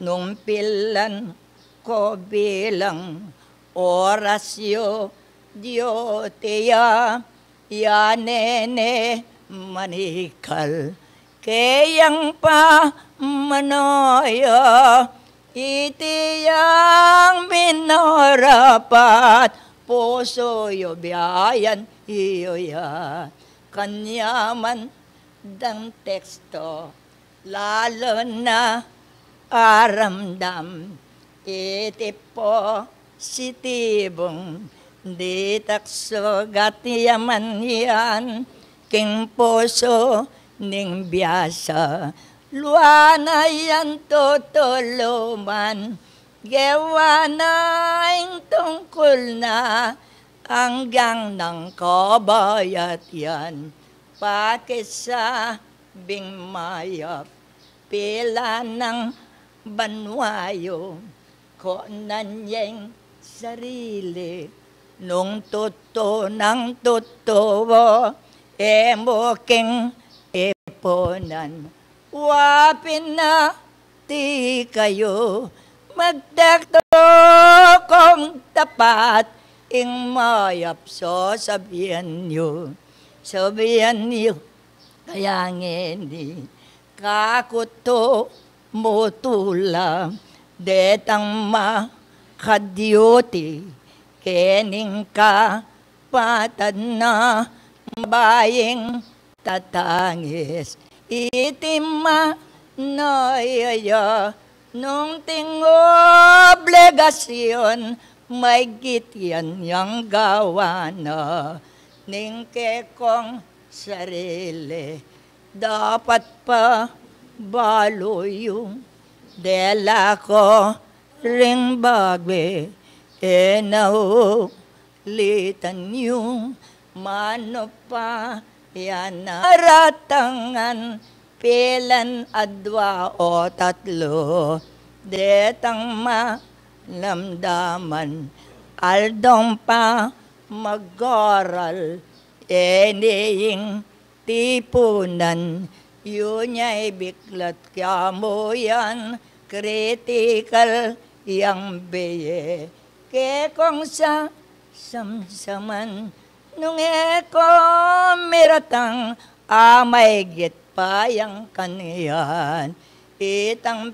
nung pilan ko bilang oras yu duty ya, ya nene manikal. Kayang pamanaya, iti yang minarapat, pusu yu biayan yu ya. Kanyaman dang teksto, lalu na aramdam, iti positibung ditak sugat ya man yan, king pusu ning biasa, luana yan tutuluman, Gewa na ing tungkul na anggang nang kabayat yan, pakisabing mayap, pila nang banwa yu, konan yeng sarili, nung tutu nang tutu, e mu king ipunan, wa pin na ti kayu, magtekto kung tapat, ing mayap sasabian yu, sabian yu, kaya ngeni, kaku tu mutula, detang makadyuti, kening kapatad na baing tatangis, iti manaya ya, nung ting obligasyon, maygit yan yang gawa na, ning kekong sarili, dapat pa balu yu, dela ko ring bage, e na u litan yu, manu pa yan a ratangan, pilan adwa o tatlu, detang malamdaman, aldong pa mag-aral, e ne ing tipunan, yu nya ibiklat kya mu yan, kritikal yang bie, kekong sa samsaman, nung e ko miratang a maygit pa yang kanyan, itang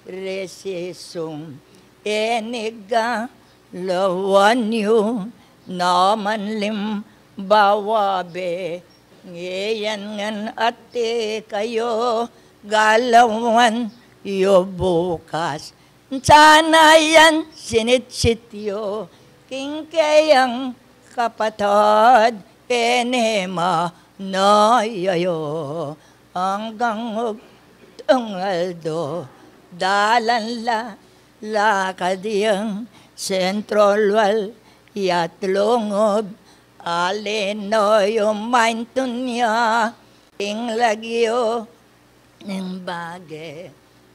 piresisung, e ne galawan yu, naman limbawa be, ngeyan ngan ati kayu, galawan yu bukas, sana yan sinitsit yu, king keyang kapatad, e ne manaya yu, anggang ugtung aldo, dalan la lakad yang sentrol wal yat lungub, alin no yu maintun ya, ing lagyu ning bage,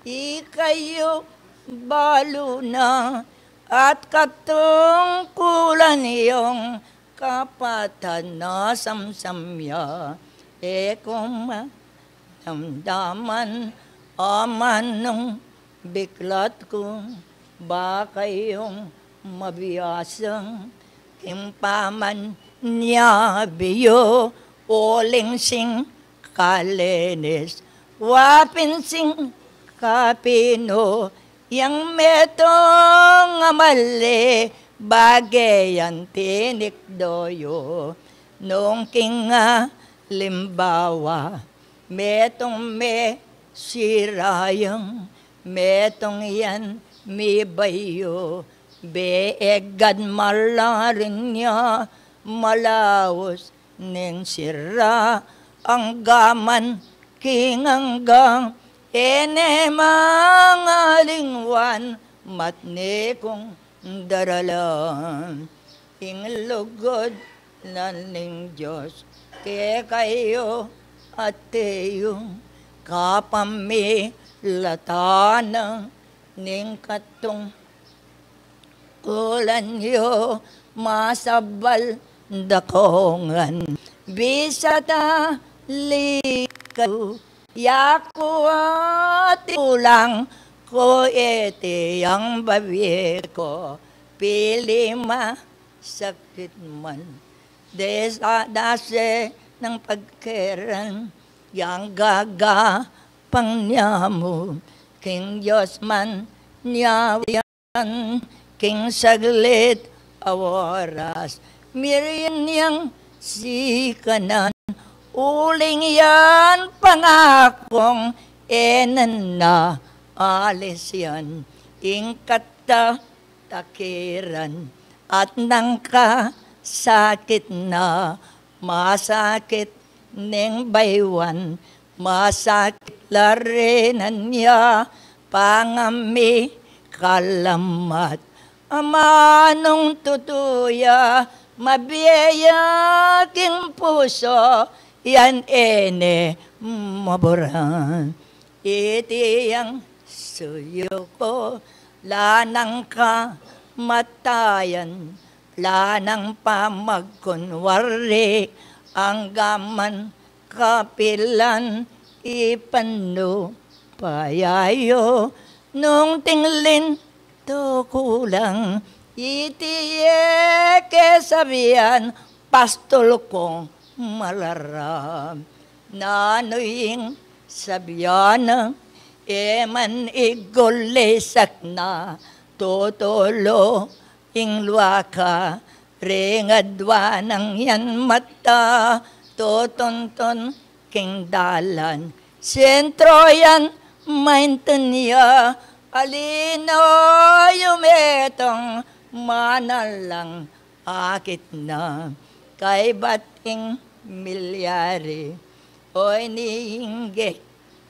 ikayu balu na, at katungkulan yung kapatad na samsam ya, e ku ma damdaman, amanung biklat ku, ba kayung mabiasang, king pamanyabi yu, uling sing kalinis, wa pin sing kapinu, yang metung a mali, bage yang tinikdo yu, nung king alimbawa, metung mesira yang, metung yan mibay yu, be e gad malarin ya, malaus ning sira, anggaman king angga, e ne mangalingwan, matne kung daralan. Ing lugud na ning Dios kekayu, ate yu, kapamilatan na ning katungkulan yu, masabal da ko ngan, bisita likayu, yaku at kulang ku, iti yang babie ku, pili masakit man, desa dase nang pagkeran, yang gagapang nya mu, king Dios man nya king saglit a oras, mirian yang sikanan, uling yan pangakung e na na alis yan, ing katatakiran at nang kasakit na, masakit ning baywan, masakit la rin anya, pangami kalamat. Amanung tutu ya, mabie ya king pusu, yan e ne maburan. Iti yang suyu ku, lanang kamatayan, lanang pamagkunwari, anggaman kapilan, ipanu pa ya yu, nung tinglin tukulan. Iti e ke sabian, pastul kung malaram. Nanu ing sabian na, e man igul isakna, tutulu ing luaka, ring adua nang yan mata, tutuntun king dalan. Sentro yan, maintindian ya, alino yu metung, manalang akit na. Kaybat ing milyari, o ini ing ge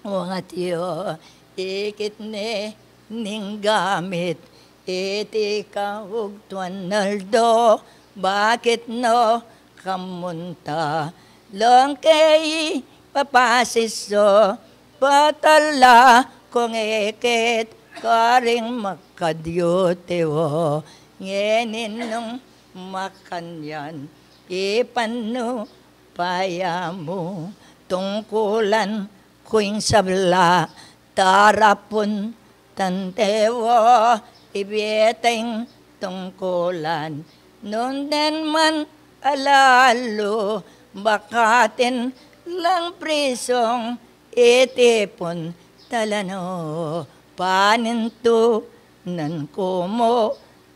wangat yu, ikit ne ning gamit, iti ka ugtuan aldo, bakit no kamunta, long ke i papasisu, patala kung ikit, karing makadyutiwo, ngenin nung makanyan, ipanu pa ya mu, tungkulan ku ing sabla, tarapun tante wo, ibie ta ing tungkulan, nung den man alalu, bakatin lang prisung, itipun tala no, panintunan ku mu,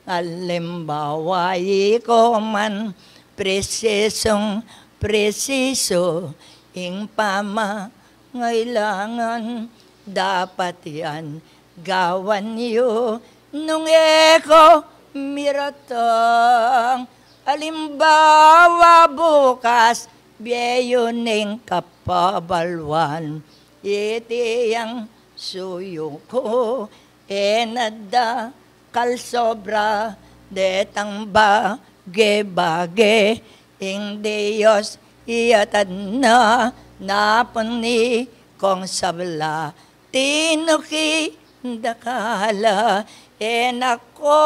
alimbawa iku man, presisung presisu ing pamangailangan, dapat yan gawan yu, nung e ku miratang, alimbawa bukas, bie yu ning kapabaluan. Iti yang suyu ku, e na da kal sobra, detang bage-bage, ing Dios iyatad na, napuni kung sabla, tinuki dakala, e na ku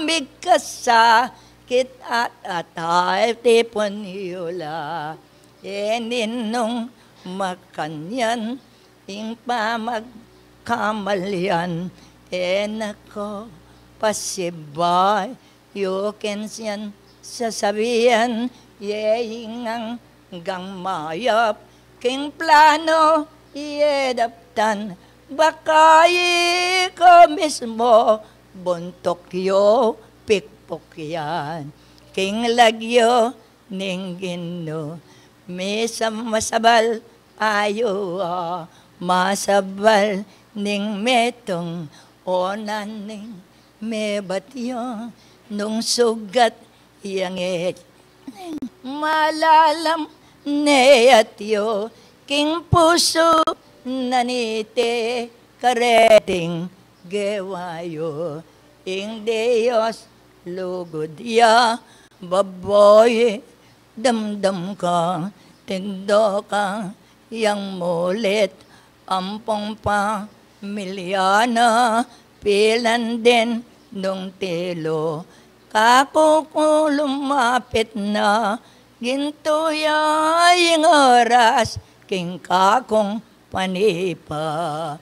migkasakit at atay tipun yu la, e ninung makanyan, ing pamagkamalian, e na ku pasibayu king sian sasabian, ye ing anggang mayap, king plano ye daptan, baka iku mismu buntuk yu pikpuk yan, king lagyu ning Ginu, misam masabal ayu, a, masabal ning metung, o na ning mebat yu, nung sugat yang e ning malalam ne at yu, king pusu na niti kareting gewa yu, ing Dios lugud ya, baboy, damdam ka, tigdo ka, yang mulit, ampong pamilya na, pilan din nung tilu, kaku ku lumapit na, gintu ya ing oras, king kakung panipa.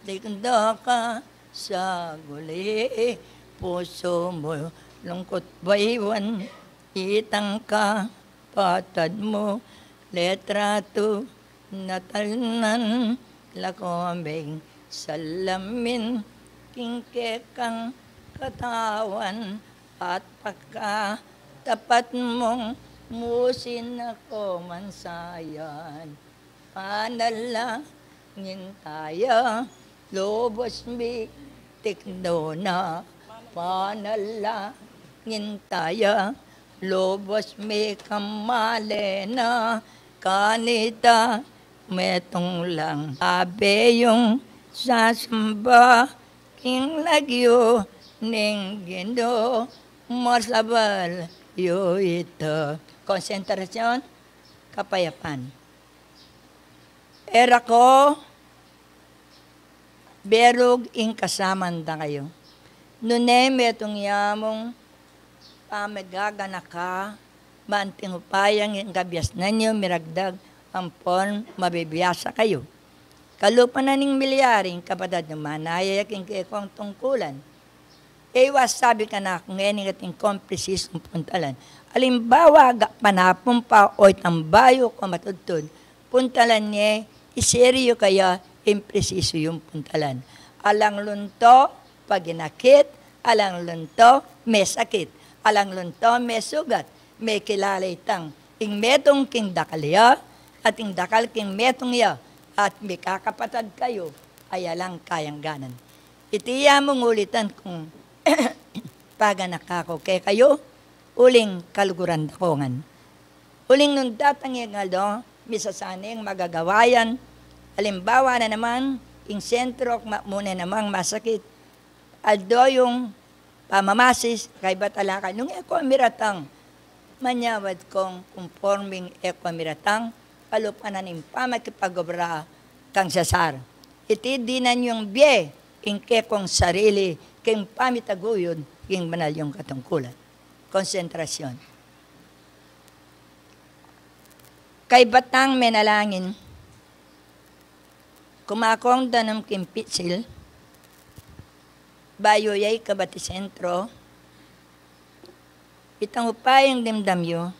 Tigdo ka, saguli, pusu mu lungkut baywan, itang ka, patad mu, litratu, natalnan, laku ming salamin, king kekang katawan, at pagkatapat mung musin aku man sayan. Panalangin taya, lubus mi tikdo na. Panalangin taya, lubus mi kamale na. Kanita metung lang abe yung sasamba, Ing lagyu ning Ginu, masabal yu ita. Konsentrasyon, kapayapan. E ra ko berug ing kasaman da kayu. Nune metung ya mung pamigaganaka, manting upayang ing kabiasnan yu miragdag ampon mabibiasa kayu. Kalupa na ning milyari ing kapatad yu, manaya ya king kekong tungkulan. E yu sabi kanaku ngeni atin kong presisung puntalan. Alimbawa, ga panapun pa o itang bayu kong matudtud, puntalan ye, iseri yu kaya ing presisu yung puntalan. Alang lunto, paginakit, alang lunto, mesakit, alang lunto, mesugat, mekilala itang ing metung king dakal ya, at ing dakal king metung ya, at mikakapatad kayu, ay alang kayangganan. Iti ya mung ulitan kung paganaka ku kekayu, uling kaluguran da ko ngan. Uling nung datang ing aldo, misasanang magagawa yan. Alimbawa na naman, ing sentro, ma-, muna namang masakit. Aldo yung pamamasis, kaybat ala ka, nung e ko miratang, manyawad kong kumporming e ko miratang, kalupa na ning pamakipag-obra kang Cesar. Iti dinan yung bie, ing kekong sarili, king pamitaguyud, king banal yung katungkulan. Konsentrasyon. Kaybat tang menalangin, kumakong danum king pitsil, bayu ya ikabat i sentro, itang upayang dimdam yu,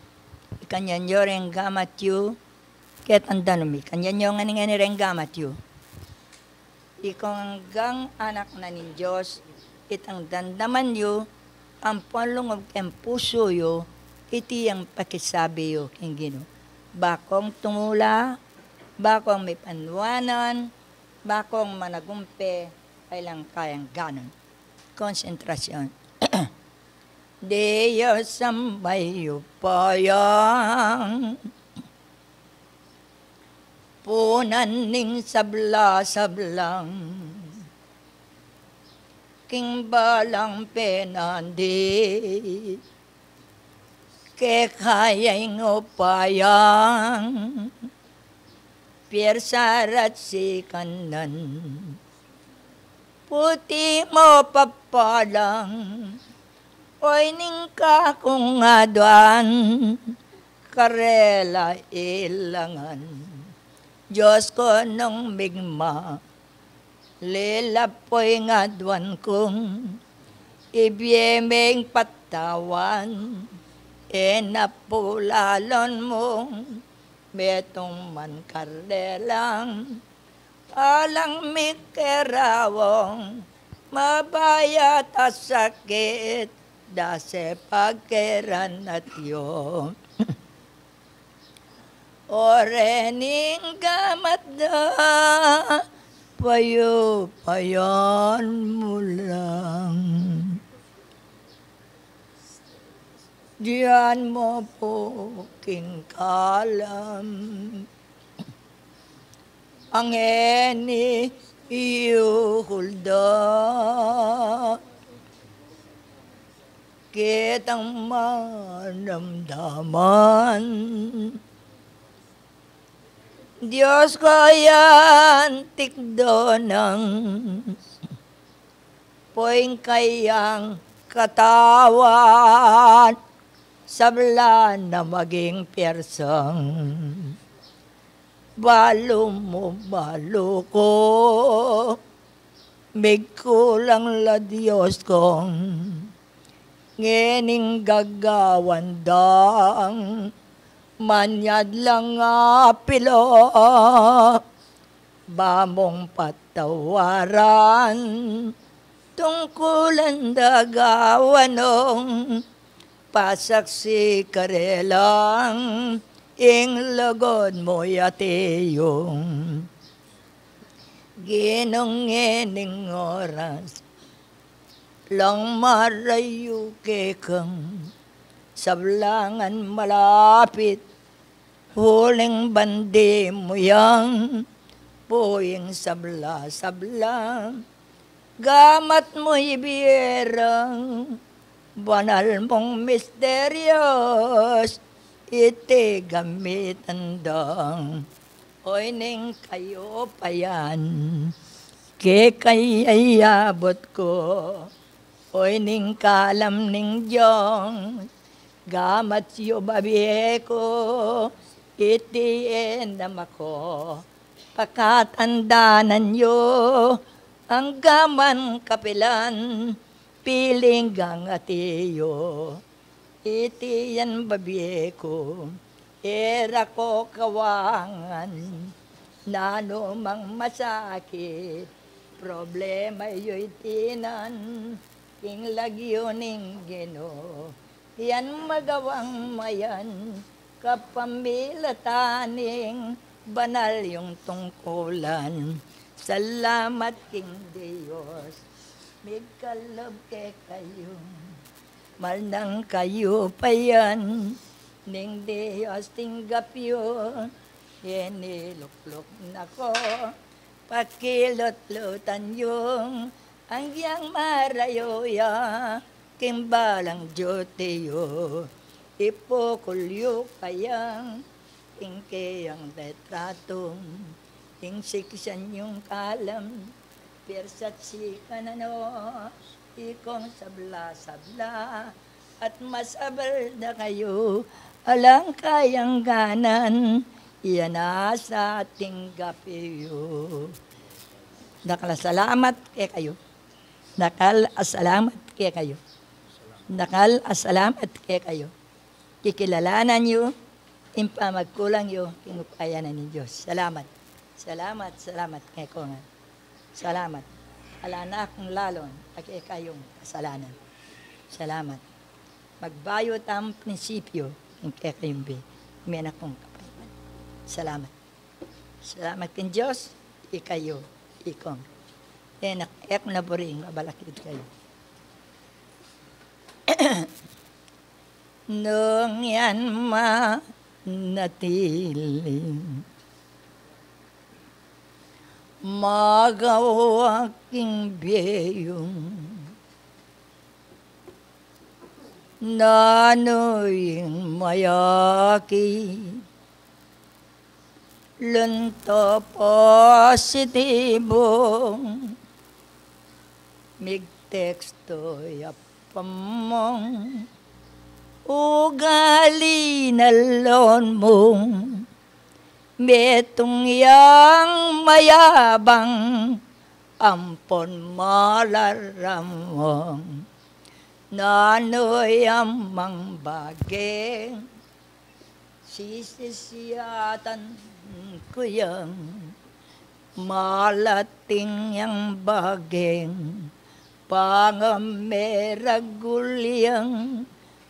ikanyan yu reng gamat yu, ketang danum, ikanyan yu ngan ngeni reng gamat yu. Ikong anggang anak na ning Dios, itang damdaman yu, ampon lungub keng pusu yu, iti yang pakisabi yu king Ginu. Ba kong tumula, ba kong mipanwanan, ba kong managumpe, ay alang kayangganan. Konsentrasyon. Dios a mayupayang punan ning sabla-sablang king balang penandi, keka ya ing upayang piersa at sikanan. Puti mo papalang, oy ning kakung aduan, karela ilangan. Dios ko nung migma, lilap po ing aduan kung ibie meng patawan, e na po lalon mung metung man karelang alang mikerawang mabayat a sakit, dase pagkeran at yo. O rening gamat da, payupayan mu lang. Dian mo po king kalam. Ang eni yu hulda, kitang manamdaman. Dios ko yan tikdo nang poing kayang katawan, sabla na maging piersang balu mu balu ku, migkulang la Dios kong ngening gagawan dang manyad lang apilo. Ba mung patawaran, tungkulan da gawan nung pasaksi karelang ing lugud mu yati yung Ginung ngening oras lang marayu kekang sablangan malapit. Uling bandi mu yang puing sabla-sabla, Gamat mu ibie rang banal mung misterios, iti gamitan dang, oy, ning kayupayan, keka iyabut ku, oy, ning kalam ning Dios. Gamat yu, babie ku, iti e naman ku pakatandanan yu, anggaman kapilan, piling gang ati yu. Iti yan, babie ku, e ra ku kawangan, nanu mang masakit, problema yu itinan, king lagyu ning Ginu. Yan magawang mayan, kapamilatan ning banal yung tungkulan. Salamat king Dios, migkalub kekayu. Mal nang kayupayan ning Dios tinggap yu, inilukluk na ku, pakilutlutan yu, anggiyang marayu ya king balang duty yu, ipukul yu kayang king keyang litratung, ing siksan yung kalam, pirsa't sikanan o, ikong sabla-sabla, at masabal da kayu alang kayang ganan, yan a sa tinggap yu. Dakal a salamat kekayu. Dakal a salamat kekayu. Dakal a salamat kekayu. Kikilalanan yu ing pamagkulang yu king upaya na ning Dios. Salamat. Salamat, salamat kekayu ngan. Salamat. Ala na kung lalon a kekayung kasalanan. Salamat. Magbayu tamung prinsipyu king kekayung bie. Mena kung kapaypan. Salamat. Salamat king Dios, ikayu, ikong. E na, e ku na buring mabalakid kayu. Nung yan manatili, magawak king bie yu, nanu ing mayakit, lunto positibu, migtekstu ya pamung ugali na lon mu, metung yang mayabang, ampon malaramang, nanu yang mang bage, sisisiatan ku yang, malating yang bageng pangameragul yang,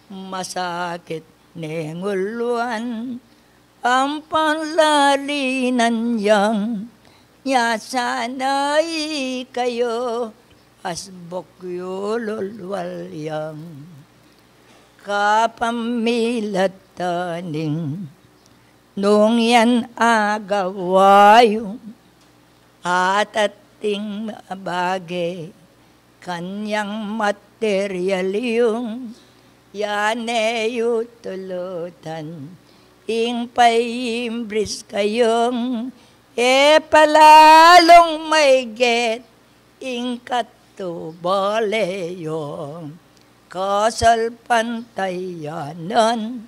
masakit ning uluan, ampon lalinan yang, nya sana ikayu asbuk yu lulwal yang. Kapamilatan ning nung yan agawa yu, atating mabage, kanyang material yung, ya ne yu tulutan, ing paimbris kayung, e pa lalung maigit, ing katubale yung kasalpantayanan,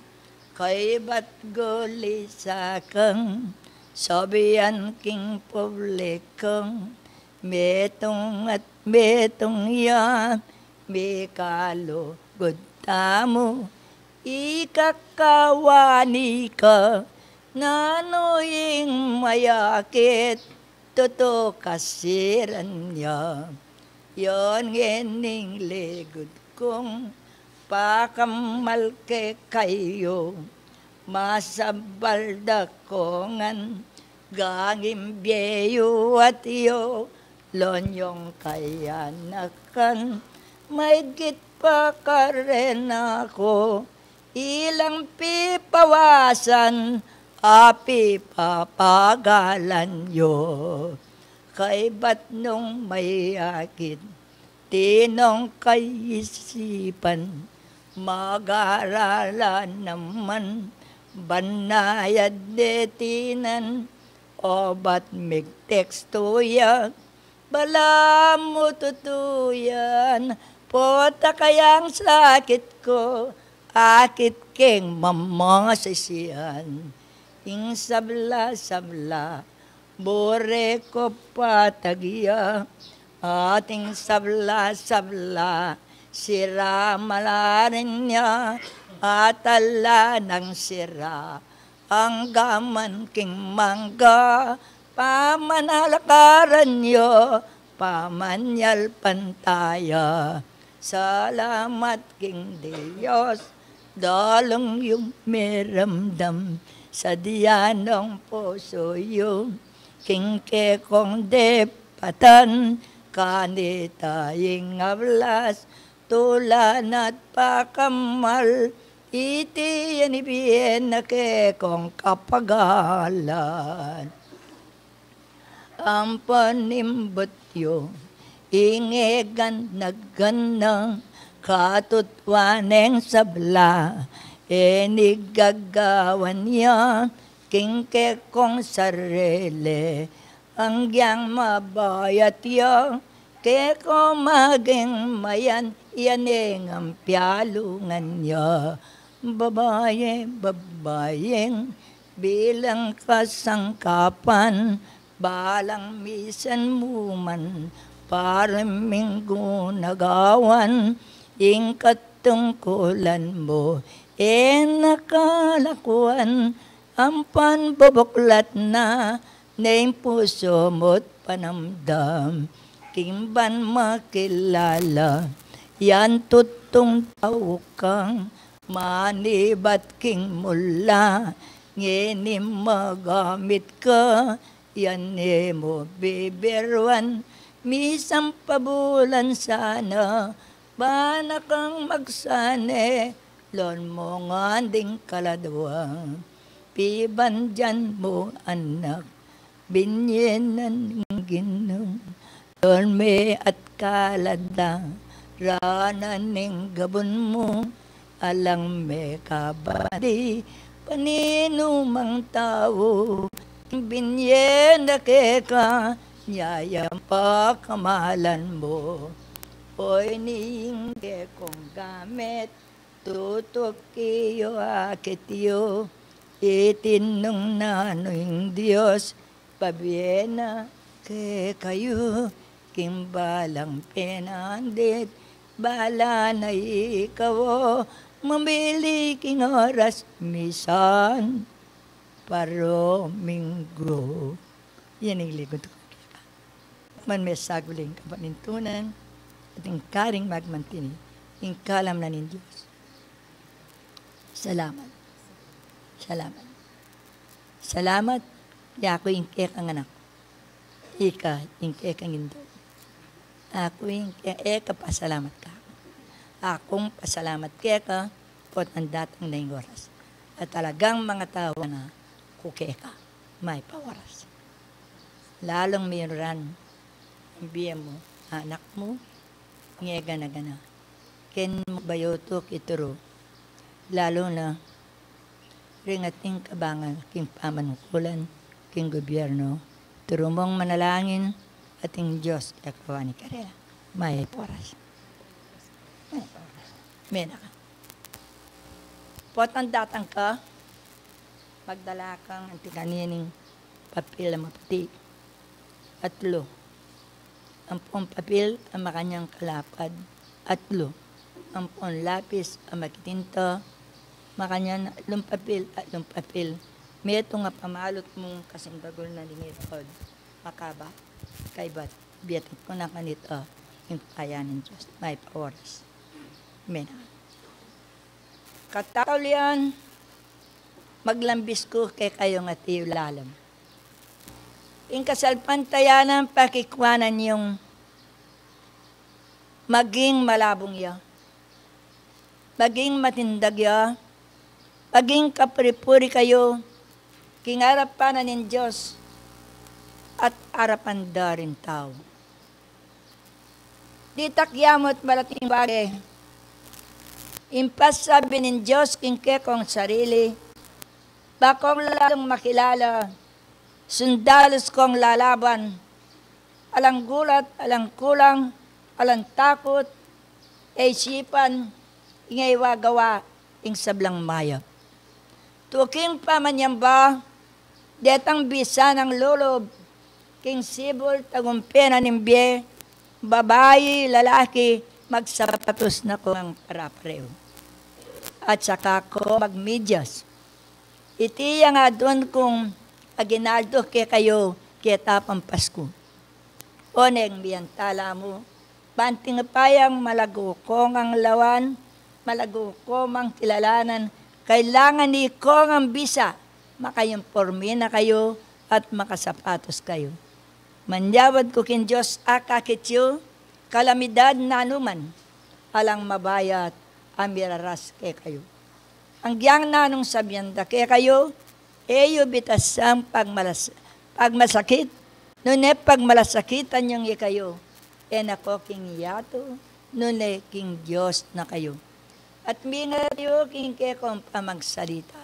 kaybat guli sa kang, sabian king publikung, metung at metung ya, mikalugud tamu, ikakawani ka, nanu ing mayakit, tutu kasiran ya. Yan ngening ligud kung pakamal kekayu, masabal da ku ngan, gangim bie yu at yu lon yung kayanakan, maigit pa karen aku, ilang pipawasan, a pipapagalan yu. kaybat nung mayakit, tinong kaisipan, mag-aralan naman, ban na ya detinan, obat migtekstu ya, balamu tutu yan, pota kayang sakit ku, akit keng mamasisian, ing sabla-sabla, buri ku patag ya, ating sabla-sabla, sira malarin ya, at ala nang sira, anggaman king mangga, pamanalakaran ya, pamanyalpantaya. Salamat king Dios, dalung yung miramdam, sadya nong pusu yu, king kekong depatan, kanita ing ablas, tula na't pakamal, iti yan ibie na kekong kapagalan. Ampon imbut yu, ing e gana-gana, katutuan neng sabla, e ni gagawan ya, king kekong sarili, anggyang mabayat ya, keko maging mayan, yan ing ampialungan ya. Babaye, babayeng bilang kasangkapan, balang misan mu man, parang minggu nagawan, ing katungkulan mu, e na kalakuan, ampan bubuklat na, ning pusu mu't panamdam, king ban makilala, yan tutung tau kang, manibat king mula, ngeni magamit ka, yan e mu bibiruan, misan pa bulan sana, bana kang magsane, lon mu ngan ding kaladwa, pibandian mu anak, binye na ning Ginu, lon me at kalad la, rana ning gabun mu, alang me kabandi, paninumang tau, binye na keka, nyayang pakamalan mu, o ini ing kekong gamit, tutuki yu, akit yu, iti nung nanu ing Dios, pabie na kekayu, king balang penandit, bala na ikayu, mabili king oras, misan pa Dominggu. Yan ing lingud ku keka. Man me saguling kapanintunan, at ing karing magmantini, ing kalam na ning Dios. Salamat. Salamat. Salamat, yaku ing kekang anak. Ika ing kekang indu. Aku ing ke-, e ka pasalamat ka. Akung pasalamat keka, potang datang na ing oras. At talagang mangatawan na ku keka, mayap a oras. Lalung miyuran, ing bie mu, anak mu, ngegana-gana. Ken mu bayu tu kituru. Lalu na, ring ating kabangan king pamanukulan, king gobyerno, turu mung manalangin, ating Dios e kawani karela. Mayap a oras. Mayap a oras. Mena ka. Potang datang ka, magdala kang anti kanining papil a maputi. Atlu. Ampong papil a makanyan kalapad. Atlu. Ampong lapis a makitinta. Makanyan atlung papil, atlung papil. Metung a pamalut mung kasindagul na ning ipad. Makaba, kaybat, biatin ku na kanita ing paya ning Dios. Mayap a oras. Amen. Katataulian, maglambis ku kekayu ngeni lalung. Ing kasalpantayanan pakikwanan yung maging malabung ya, maging matindag ya, maging kapuri-puri kayu king arapan na ning Dios, at arapan da ring tau. Ditak yamu at malating bage ing pasabi ning Dios king kekong sarili, ba kong lalung makilala, sundalus kong lalaban, alang gulat, alang kulang, alang takut, e isipan, ing e wa gawa ing sablang mayap. Tuking pamanyamba, detang bisa nang lulub king sibul, tagumpe na ning bie, babai, lalaki, magsapatus na kong parapare. At saka ko magmedyas. Iti yang adwan kung aginaldo kekayu keta pang Pasku. Oneng miyantala mu, banting payang malagu kong anglawan, malagu kong kilalanan, kailangan ikong bisa, makayumpormi na kayu at makasapatus kayu. Manyawad ku king Dios, akakit yu, kalamidad na numan, alang mabayat a miraras kekayu. Agyang nanung sabian da kekayu, e yu bitasang pagmalas-, pagmasakit, nune pagmalasakitan yung ikayu, e na ko king yatu, nune king Dios na kayu. At mingat yu king kekong pamagsalita.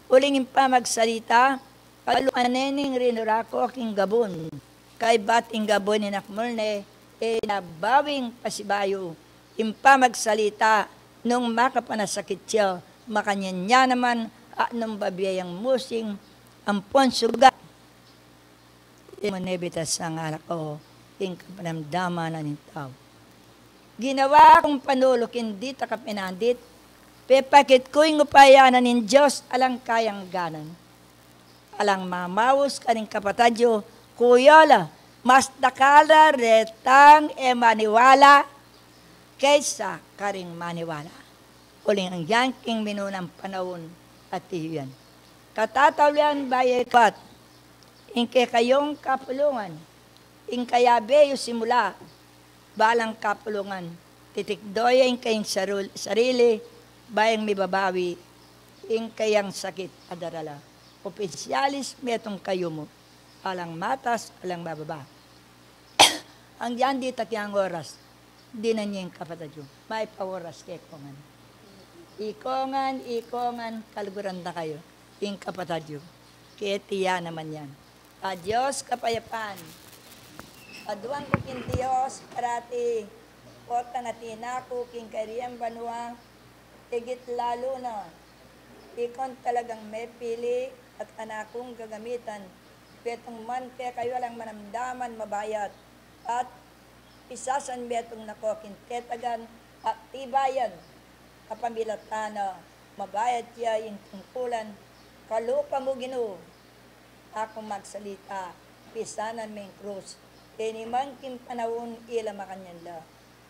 Uling ing pamagsalita, kalupa ne ning rinura ko king gabun. Kaybat ing gabun inakmul ne, e na bawing pasibayu, ing pamagsalita, nung makapanasakit ya, makanyan ya naman, a nung babie yang musing, ampon sugat. E mu ne bitasang alako ing kapanamdaman na ning tau. Ginawa kung panulu king ditak a pinandit, pepakit ku ing upaya na ning Dios alang kayang ganan. Alang mamaus karing kapatad yu, kuyu la, mas dakal la retang e maniwala kesa karing maniwala. Uling anggang king minunang panaun at iyan. Katataulian bayu kat, ing kekayung kapulungan, ing kayabe yu simula, balang kapulungan, titikdo ya ing kayang sarul-, sarili, bayang mibabawi, ing kayang sakit a darala. Opisyalis, metung kayu mu, alang matas, alang mababa. Anggang ditak yang oras, dinan ing kapatad yu. Mayap a oras kekongan. Ikongan, ikongan, kaluguran da kayu ing kapatad yu. Keti ya naman yan. A Dios kapayapan, aduan ku king Dios parati, potang atin aku king kayarian banua, igit lalu na ikong talagang mepili at kanakung gagamitan, petung man kekayu alang manamdaman mabayat, at pisasan metung na ko king tetagan at tibayan, kapamilatan na mabayat ya ing tungkulan. Kalupa mu, Ginu, aku magsalita, pisanan me ing krus, ini man king panaun ila makanyan la.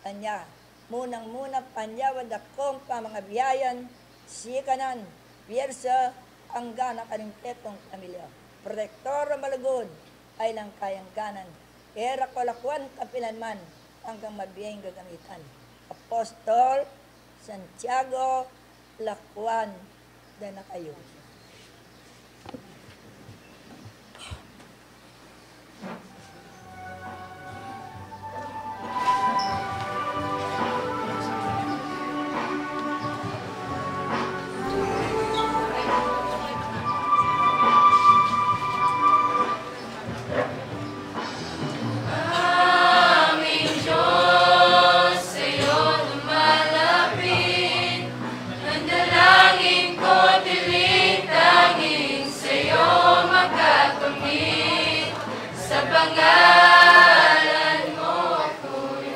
Anya, munang-muna panyawad da kong pamangabiayan, sikanan, pwersa, anggang karing kekong pamilya. Protektor a malugud, aylang kayang ganan. E ra ko lakuan kapilan man, anggang mabie ing gagamitan. Apostol Santiago, lakuan da na kayu. Aming Diyos, sa'yo lumalapit. Ang dalangin ko, dilig tanging sa'yo makakamit. Sa pangalan mo ako'y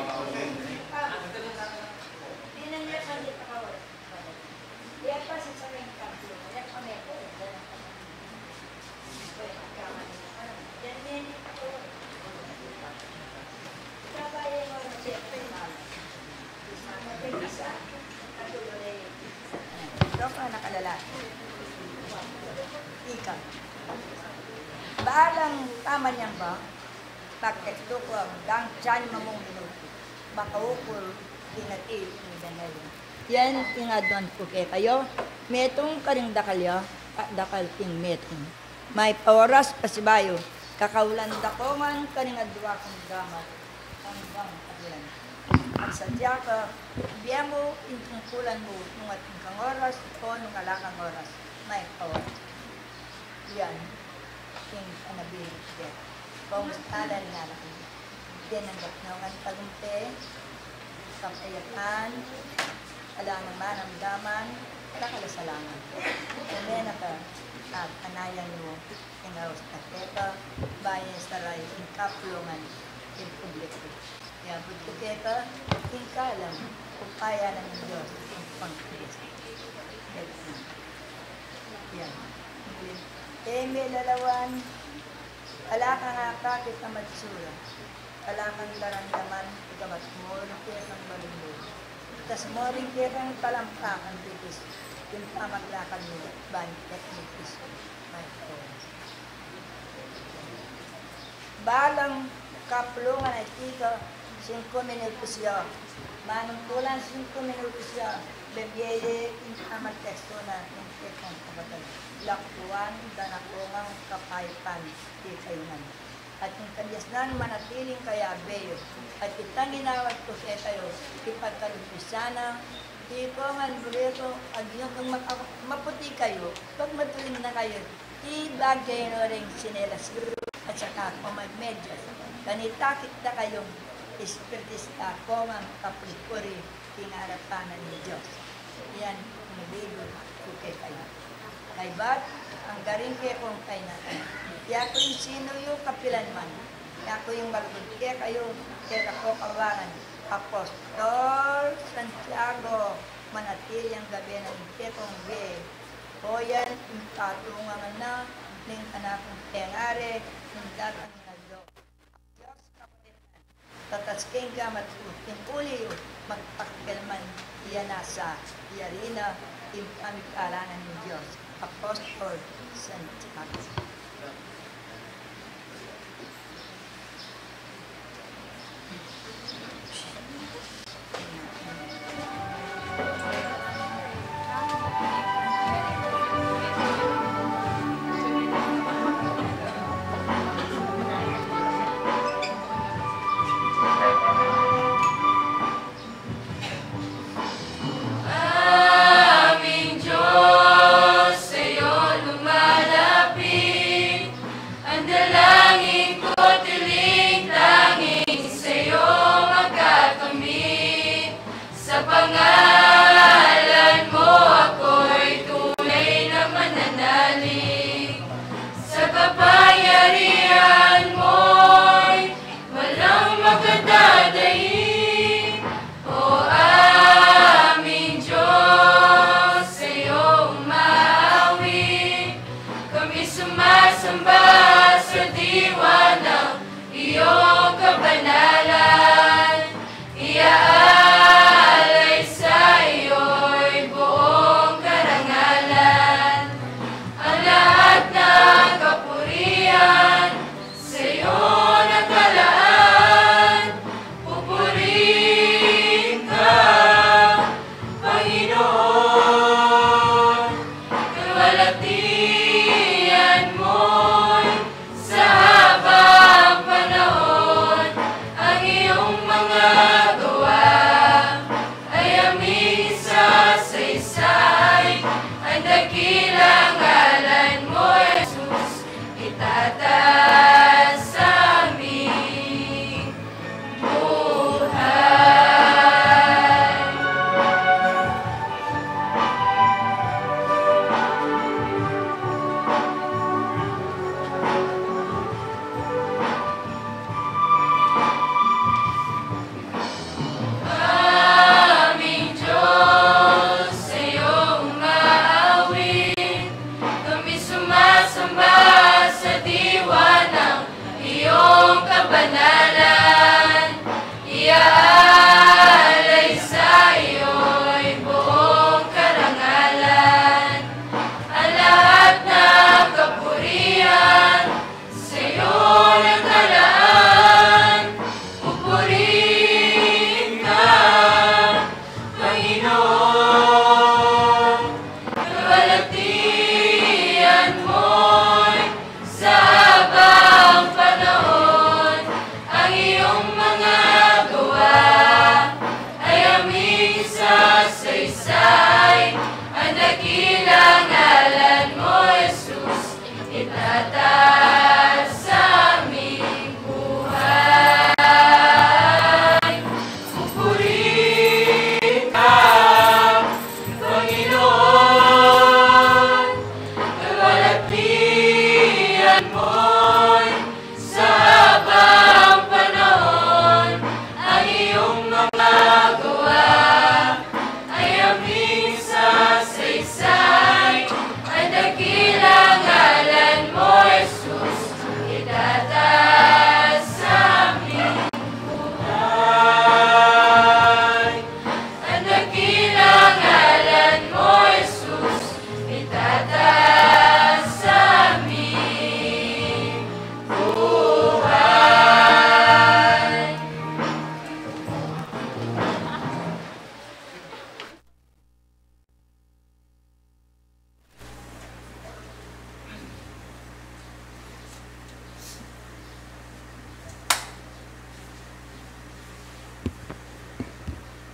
Ito ka nakalala. Ika. Balang pamanyamba, pagkatuku ang dang tiyan mamung minutu, makaukul, ingati, ing dangal. Yan ing aduan ku kekayu, metung karing dakal ya, at dakal king metung. Mayap a oras pasibayu, Kakaulan da ko ngan karing adua kung gamat anggang kapilan. At sadya ka, bie mu ing tungkulan mu nung atin kang oras o nung ala kang oras, may kawan. Yan ing panabi de. Kung stala rin ala kang de nang gatnongan tagumpe, kapayapan, ala nang manamdaman, ala kalasalangan. Kumena ka at anayan mu ing aus na keka, bayan saray ing kapulungan ing publiku. Iabut ku keka ing kalam, upaya na ning Dios ing pangkris. Yan. E me lalawan, ala kang akakit a matsura, ala kang daramdaman, igamat mu ring kekang balumbu. Itas mu ring kekang talampakan, pipis ing pamaglakad mu, ban teknikis. May ko. Balang kapulungan a ikika, singku minutus ya. Manumpulan singku minutus ya, bebie ye ing pamatekstu na ning kekang kabatad. Lakuan da na ku ngan kapayapan kekayu ngan. At ing kabiasnan manatili king kayabe yu. At itang inawat ku kekayu, ipagkalub yu sana, iko ngan buri ku, agyu kung maka-, maputi kayu, pagmatulim na kayu, ibage yu no ring sinelas yu, at saka ku magmedyas. Kanita akit da kayung espiritista ku ngan kapuri-puri king arapan ning Dios. Yan ing mabibu ku kekayu. Kaybat, angga ring kekong kaynan, yaku ing sinu yu kapilan man, yaku ing malugud kekayu, keka ku kawanan, Apostol Santiago, manatili angga bie na ning kekong bie. O yan ing patungan na ning kanakung pengari, ning datang na Dios. Tatas king gamat ku, ing uli yu, magpakalman, iya na sa, iya rin na, ing pamikalanan ning Dios. Apostol Santiago.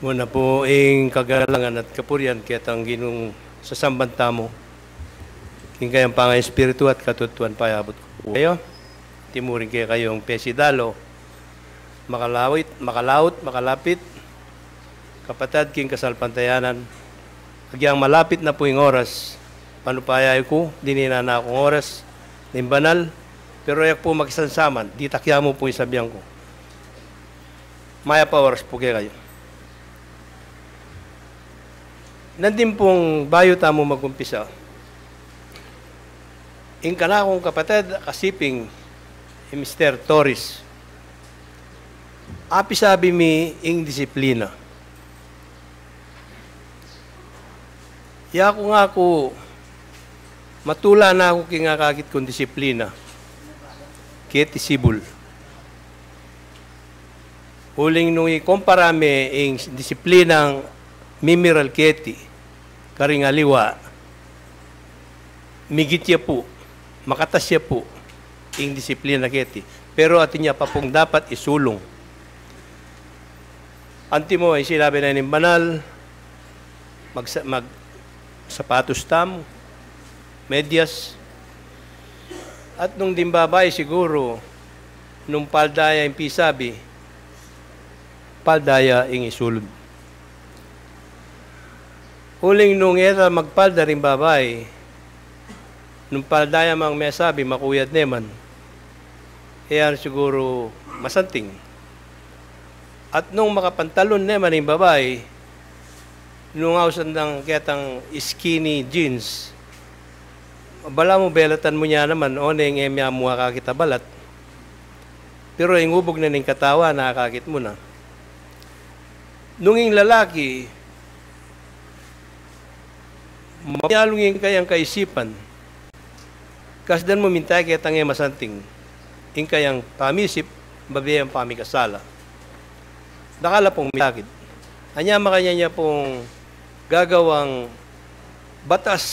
Muna pu ing kagalangan at kapurian ketang Ginung sasamban tamu. King kayang pangaespiritu at katutuan payabut ku pu kayu. Timurin ke kayung pesidalu, makalawit, makalaut, makalapit, kapatad king kasalpantayanan. Agyang malapit na pu ing oras, panupaya ku, dininan na kung oras ning banal, pero e ku pu makisansaman, ditak ya mu pu ing sabian ku. Mayap a oras pu kekayu. Nandin pung bayu tamu magumpisa, ing kanakung kapatad a kasiping, i Mister Torres, apisabi mi ing disiplina. Yaku ngaku, matula na ku king akakit kung disiplina keti sibul. Uling nung ikumpara me ing disiplinang mimiral keti karing aliwa, migit ya pu, makatas ya pu ing disiplina keti. Pero atin ya pa pung dapat isulung. Antimo, ing sinabi na ning banal, magsa-, magsapatus tamu, medyas. At nung ding babai siguru, nung palda ya ing pisabi, palda ya ing isulud. Uling nung e ta magpalda ring babai, nung palda ya mang mesabi, makuyad ne man, e ya siguru masanting. At nung makapantalon ne man ing babai, nung ausan dang ketang skinny jeans, balamu belatan mu ne naman, o neng e mu akakit a balat. Pero ing ubug na ning katawan, akakit mu na. Nung ing lalaki, mamialung ing kayang kaisipan, kasdan mu minta ketang e masanting, ing kayang pamisip, babie yang pamikasala. Dakal a pung misakit. Anya makanyan ya pung gagawang batas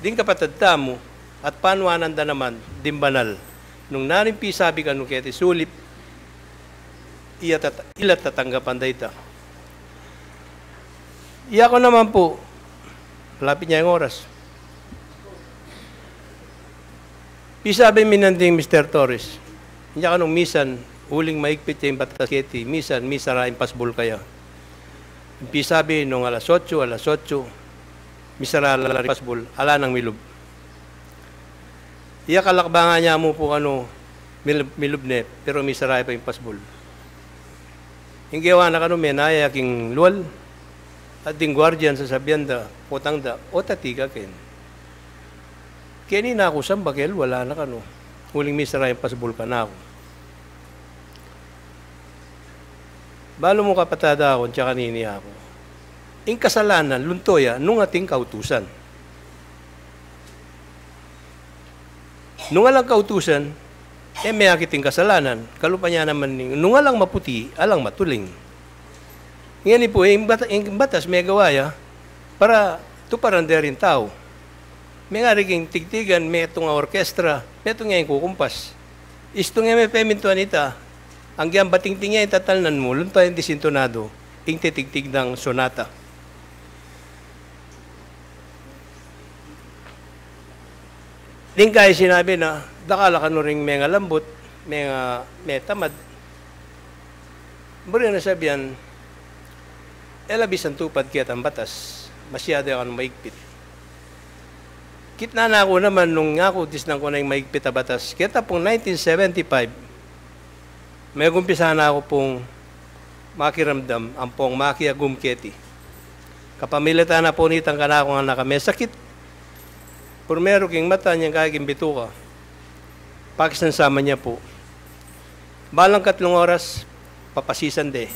ding kapatad tamu at panuanan da naman ding banal. Nung naring pisabi kanu keti sulip, iya tat-, ila tatanggapan da ita. Yaku naman pu, lapit ne ing oras. Pisabi mi nanding Mister Torres, inya ka nung misan, uling maigpit ya ing batas keti, misan, misara ing pasbul kaya. Pisabi nung alas otso, alas otso, misara la ring pasbul, ala nang milub. Iya kalakbangan ya mu pu kanu, milub, milub ne, pero misara ya pa ing pasbul. Ing gewa na kanu, menaya king lual, at ding guardian sasabian da, potang da, o tati ka ken. Keni na ku samba ke lual, ala na kanu. Uling misara ing pasbul kanaku. Balu mu kapatad aku, tsaka nini aku. Ing kasalanan, lunto ya, nung ating kautusan. Nung alang kautusan, e me akit ing kasalanan, kalupa nya naman ning, nung alang maputi, alang matuling. Ngeni pu, ing bata-, ing batas megawa ya, para tuparan de ring tau. Mengari king tigtigan, metung a orkestra, metung ya ing kukumpas. Istung e me pemintuan ita, anggiang batingting ya ing tatalnan mu, lunto yang disintunadu, ing titigtig dang sonata. Ding kaya sinabi na, dakal a kanu ring mengalambut, menga-, metamad. Buri na sabian, e la bisang tupad ketang batas, masyadu ya kanu maigpit. Kitnan na ku naman nung aku, tisnan ku na ing maigpit a batas. Keta pung nineteen seventy-five, megumpisa na ku pung makiramdam ampong makiagum keti. Kapamilatan na pu nitang kanakung anak a mesakit, purmeru king mata, nyang kaya king bituka. Pakisansaman ya pu. Balang katlung oras, papasisan de.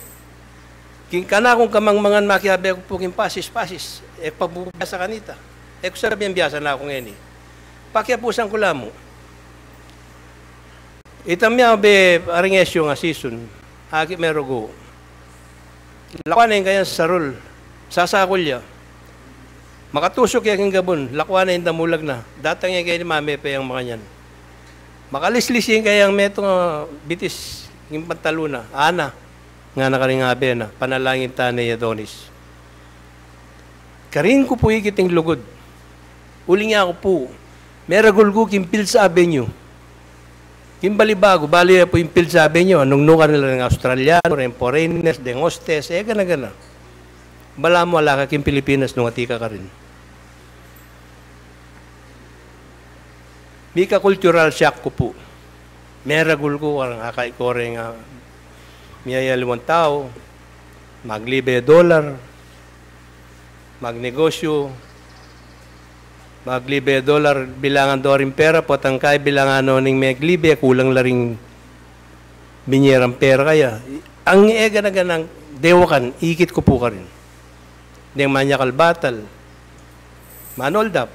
King kanakung kamangmangan, makiabe ku pu king pasis, pasis. E ku pa pu biasa kanita. E ku sabian biasa na ku ngeni. Pakiapusan ku la mu. Itang miabe aring esyung a season, aki me rugu. Lakwan ne ing kayang sarul, sasakul ya. Makatusuk ya king gabun, lakwan ne ing damulag na. Datang ya keni, mame pe yang makanyan. Makalislis ya ing kayang metung a bitis, ing pantalon na, ana. Ngana karing abe na, panalangin ta ne i Adonis. Karin ku pu ikit ing lugud. Uling aku pu, meragul ku king Phil's Avenue. King balibagu, balu ya pu ing Phil's Avenue, nung nukarin la ring Australiano, ring foreigners, deng hostess, e gana-gana. Balamu ala ka king Pilipinas nung atin ka karin. Mika-cultural shock ku pu. Meragul ku, kareng akakit ku reng, ah, miyayaliwang tau, maglibe dollar, magnegosyu, maglibe dollar, bilangan do ring pera, potang kaya bilangan no ning maglibe, kulang la ring binie rang pera kaya. Ang e gana-ganang dewakan, ikit ku pu karin. Deng manyakal batal, manoldap.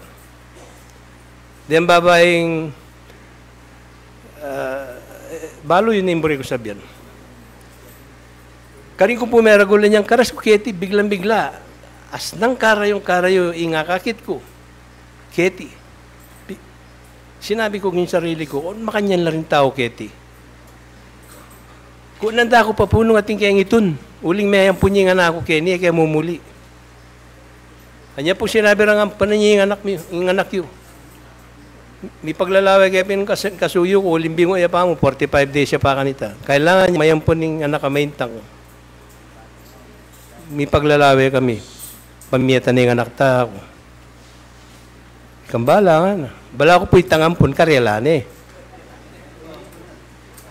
Deng babaing, ah, balu yu ing buri kung sabian. Karin ku pu meragul inyang karas ku keti, biglang-bigla. Asnang karayung-karayu ing akakit ku keti. Pi-, sinabi ku king sarili ku, "O, makanyan la ring tau keti." Kunan da ku pa pu nung atin keng itun. Uling meyampun ya ing anak ku keni, e ke mumuli. Anya pu sinabi rang ampanan ya ing anak mi, ing anak yu. Mipaglalawe ke pin kas-, kasuyu ku, uling bingu ya pa mu, forty-five days ya pa kanita. Kailangan mayampun ing anak a maintang. Mipaglalawe kami. Pamiatan ing anak ta ku. Ikang bala, ngana. Bala ku pu itang ampun karela ne.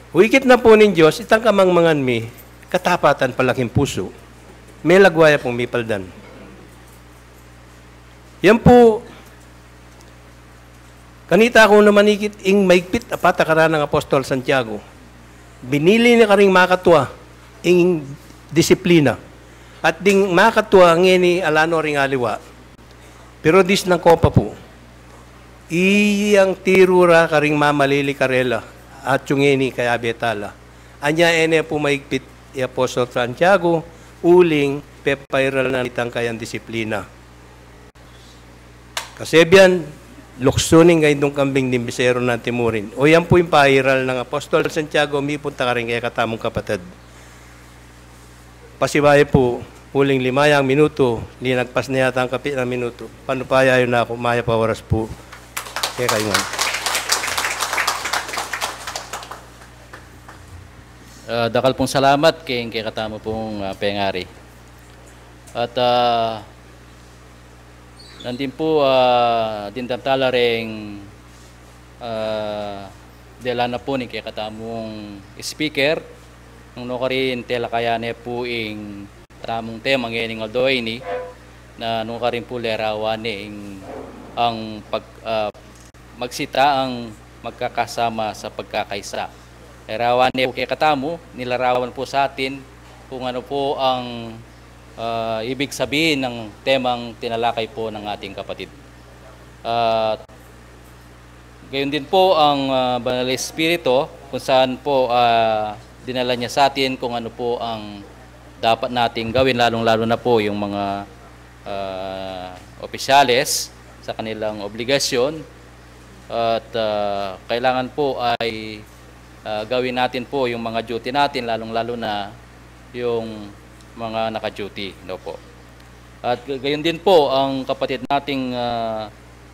Wikit na pu ning Dios, itang kamangmangan mi, katapatan pala king pusu. Melagwa ya pung mipaldan. Yan pu, kanita ku naman ikit ing maigpit a patakaran nang Apostol Santiago. Binili na karing makatua ing disiplina. At ding makatua ngeni ala no ring aliwa. Pero disnan ko pa pu. Iyang tiru ra karing mamalili karela, at yung ini kaya betala. Anya e ne pu maigpit i Apostol Santiago, uling pepairal na nitang kayang disiplina. Kasebian, luksu ning kaindung kambing ding bisero nang timurin. O yan pu ing pairal nang Apostol Santiago, mipunta karing kekatamung kapatad. Pasibayu pu, uling lima yang minutu, linagpas na yata ing kapit nang minutu. Panupaya yu na ku, mayap a oras pu. Kekayu ngan. Ah, dakal pung salamat keng kekatamu pung, ah, pengari. At, ah, nandin pu, ah, dindam tala reng, ah, dela na pu ning kekatamung speaker, nung nukarin telakayan ne pu ing tamung tema ngening aldo ini, na nukarin pu lerawan ne ing, ang pag-, ah, magsita ang magkakasama sa pagkakaisa. Lerawan ne pu kekatamu, nilarawan pu sa atin kung ano po ang, ah, ibig sabihin ng temang tinalakay po ng ating kapatid. At gayon din po ang, ah, Banal na Espiritu, kung saan po, ah, dinala niya sa atin kung ano po ang dapat nating gawin, lalong-lalo na po yung mga, ah, opisyales sa kanilang obligasyon. At, ah, kailangan po ay, ah, gawin natin po yung mga duty natin, lalong-lalo na yung mga naka-duty, no po. At gayon din po ang kapatid nating, ah,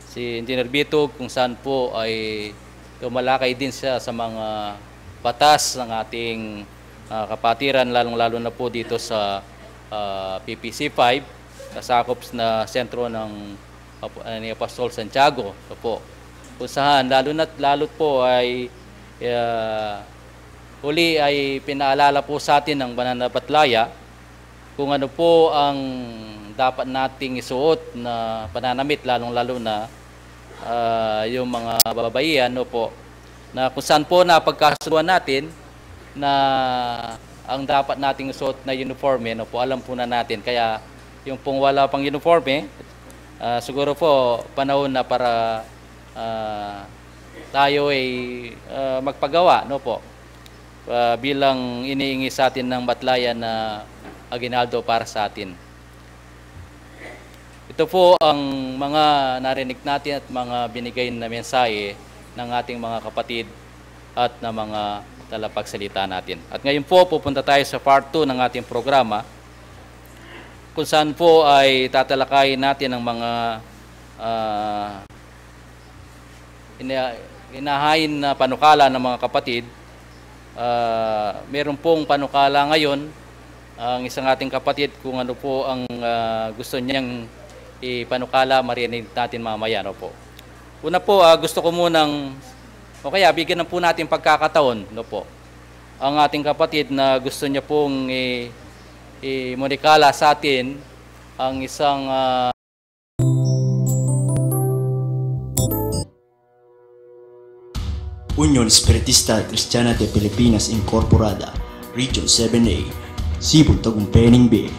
si Engineer Bitog, kung saan po ay tumalakay din siya sa mga batas ng ating, ah, kapatiran, lalong-lalo na po dito sa, ah, P P C five, kasakop na sentro ng Apo-, ah, ni Apostol Santiago, no po. Kung saan, lalo na, lalo po ay, ah, uli ay pinaalala po sa atin ng Banal na Batlaya kung ano po ang dapat nating isuot na pananamit, lalong-lalo na, ah, yung mga babaihan, no po, na kung saan po napagkasunduan natin na ang dapat nating isuot na uniforme, no po, alam po na natin. Kaya yung pong wala pang uniforme, ah, siguro po panahon na para, ah, tayo ay, ah, magpagawa, no po. Ah, bilang iniingi sa atin ng Batlaya na aginaldo para sa atin. Ito po ang mga narinig natin at mga binigay na mensahe ng ating mga kapatid at na mga talapagsalita natin. At ngayon po, pupunta tayo sa part two ng ating programa, kung saan po ay tatalakayin natin ang mga ah, ina- inahain na panukala ng mga kapatid. Ah, meron pong panukala ngayon ang isang ating kapatid kung ano po ang ah, gusto niyang ipanukala, marinig natin mamaya, no po. Una po, ah, gusto ko munang, o kaya bigyan na po natin pagkakataon, no po, ang ating kapatid na gusto niya pong i- imunikala sa atin ang isang ah, Union Espiritista Cristiana de Pilipinas Incorporada, Region seven A, Cebu, Tagumpay, Ningbe,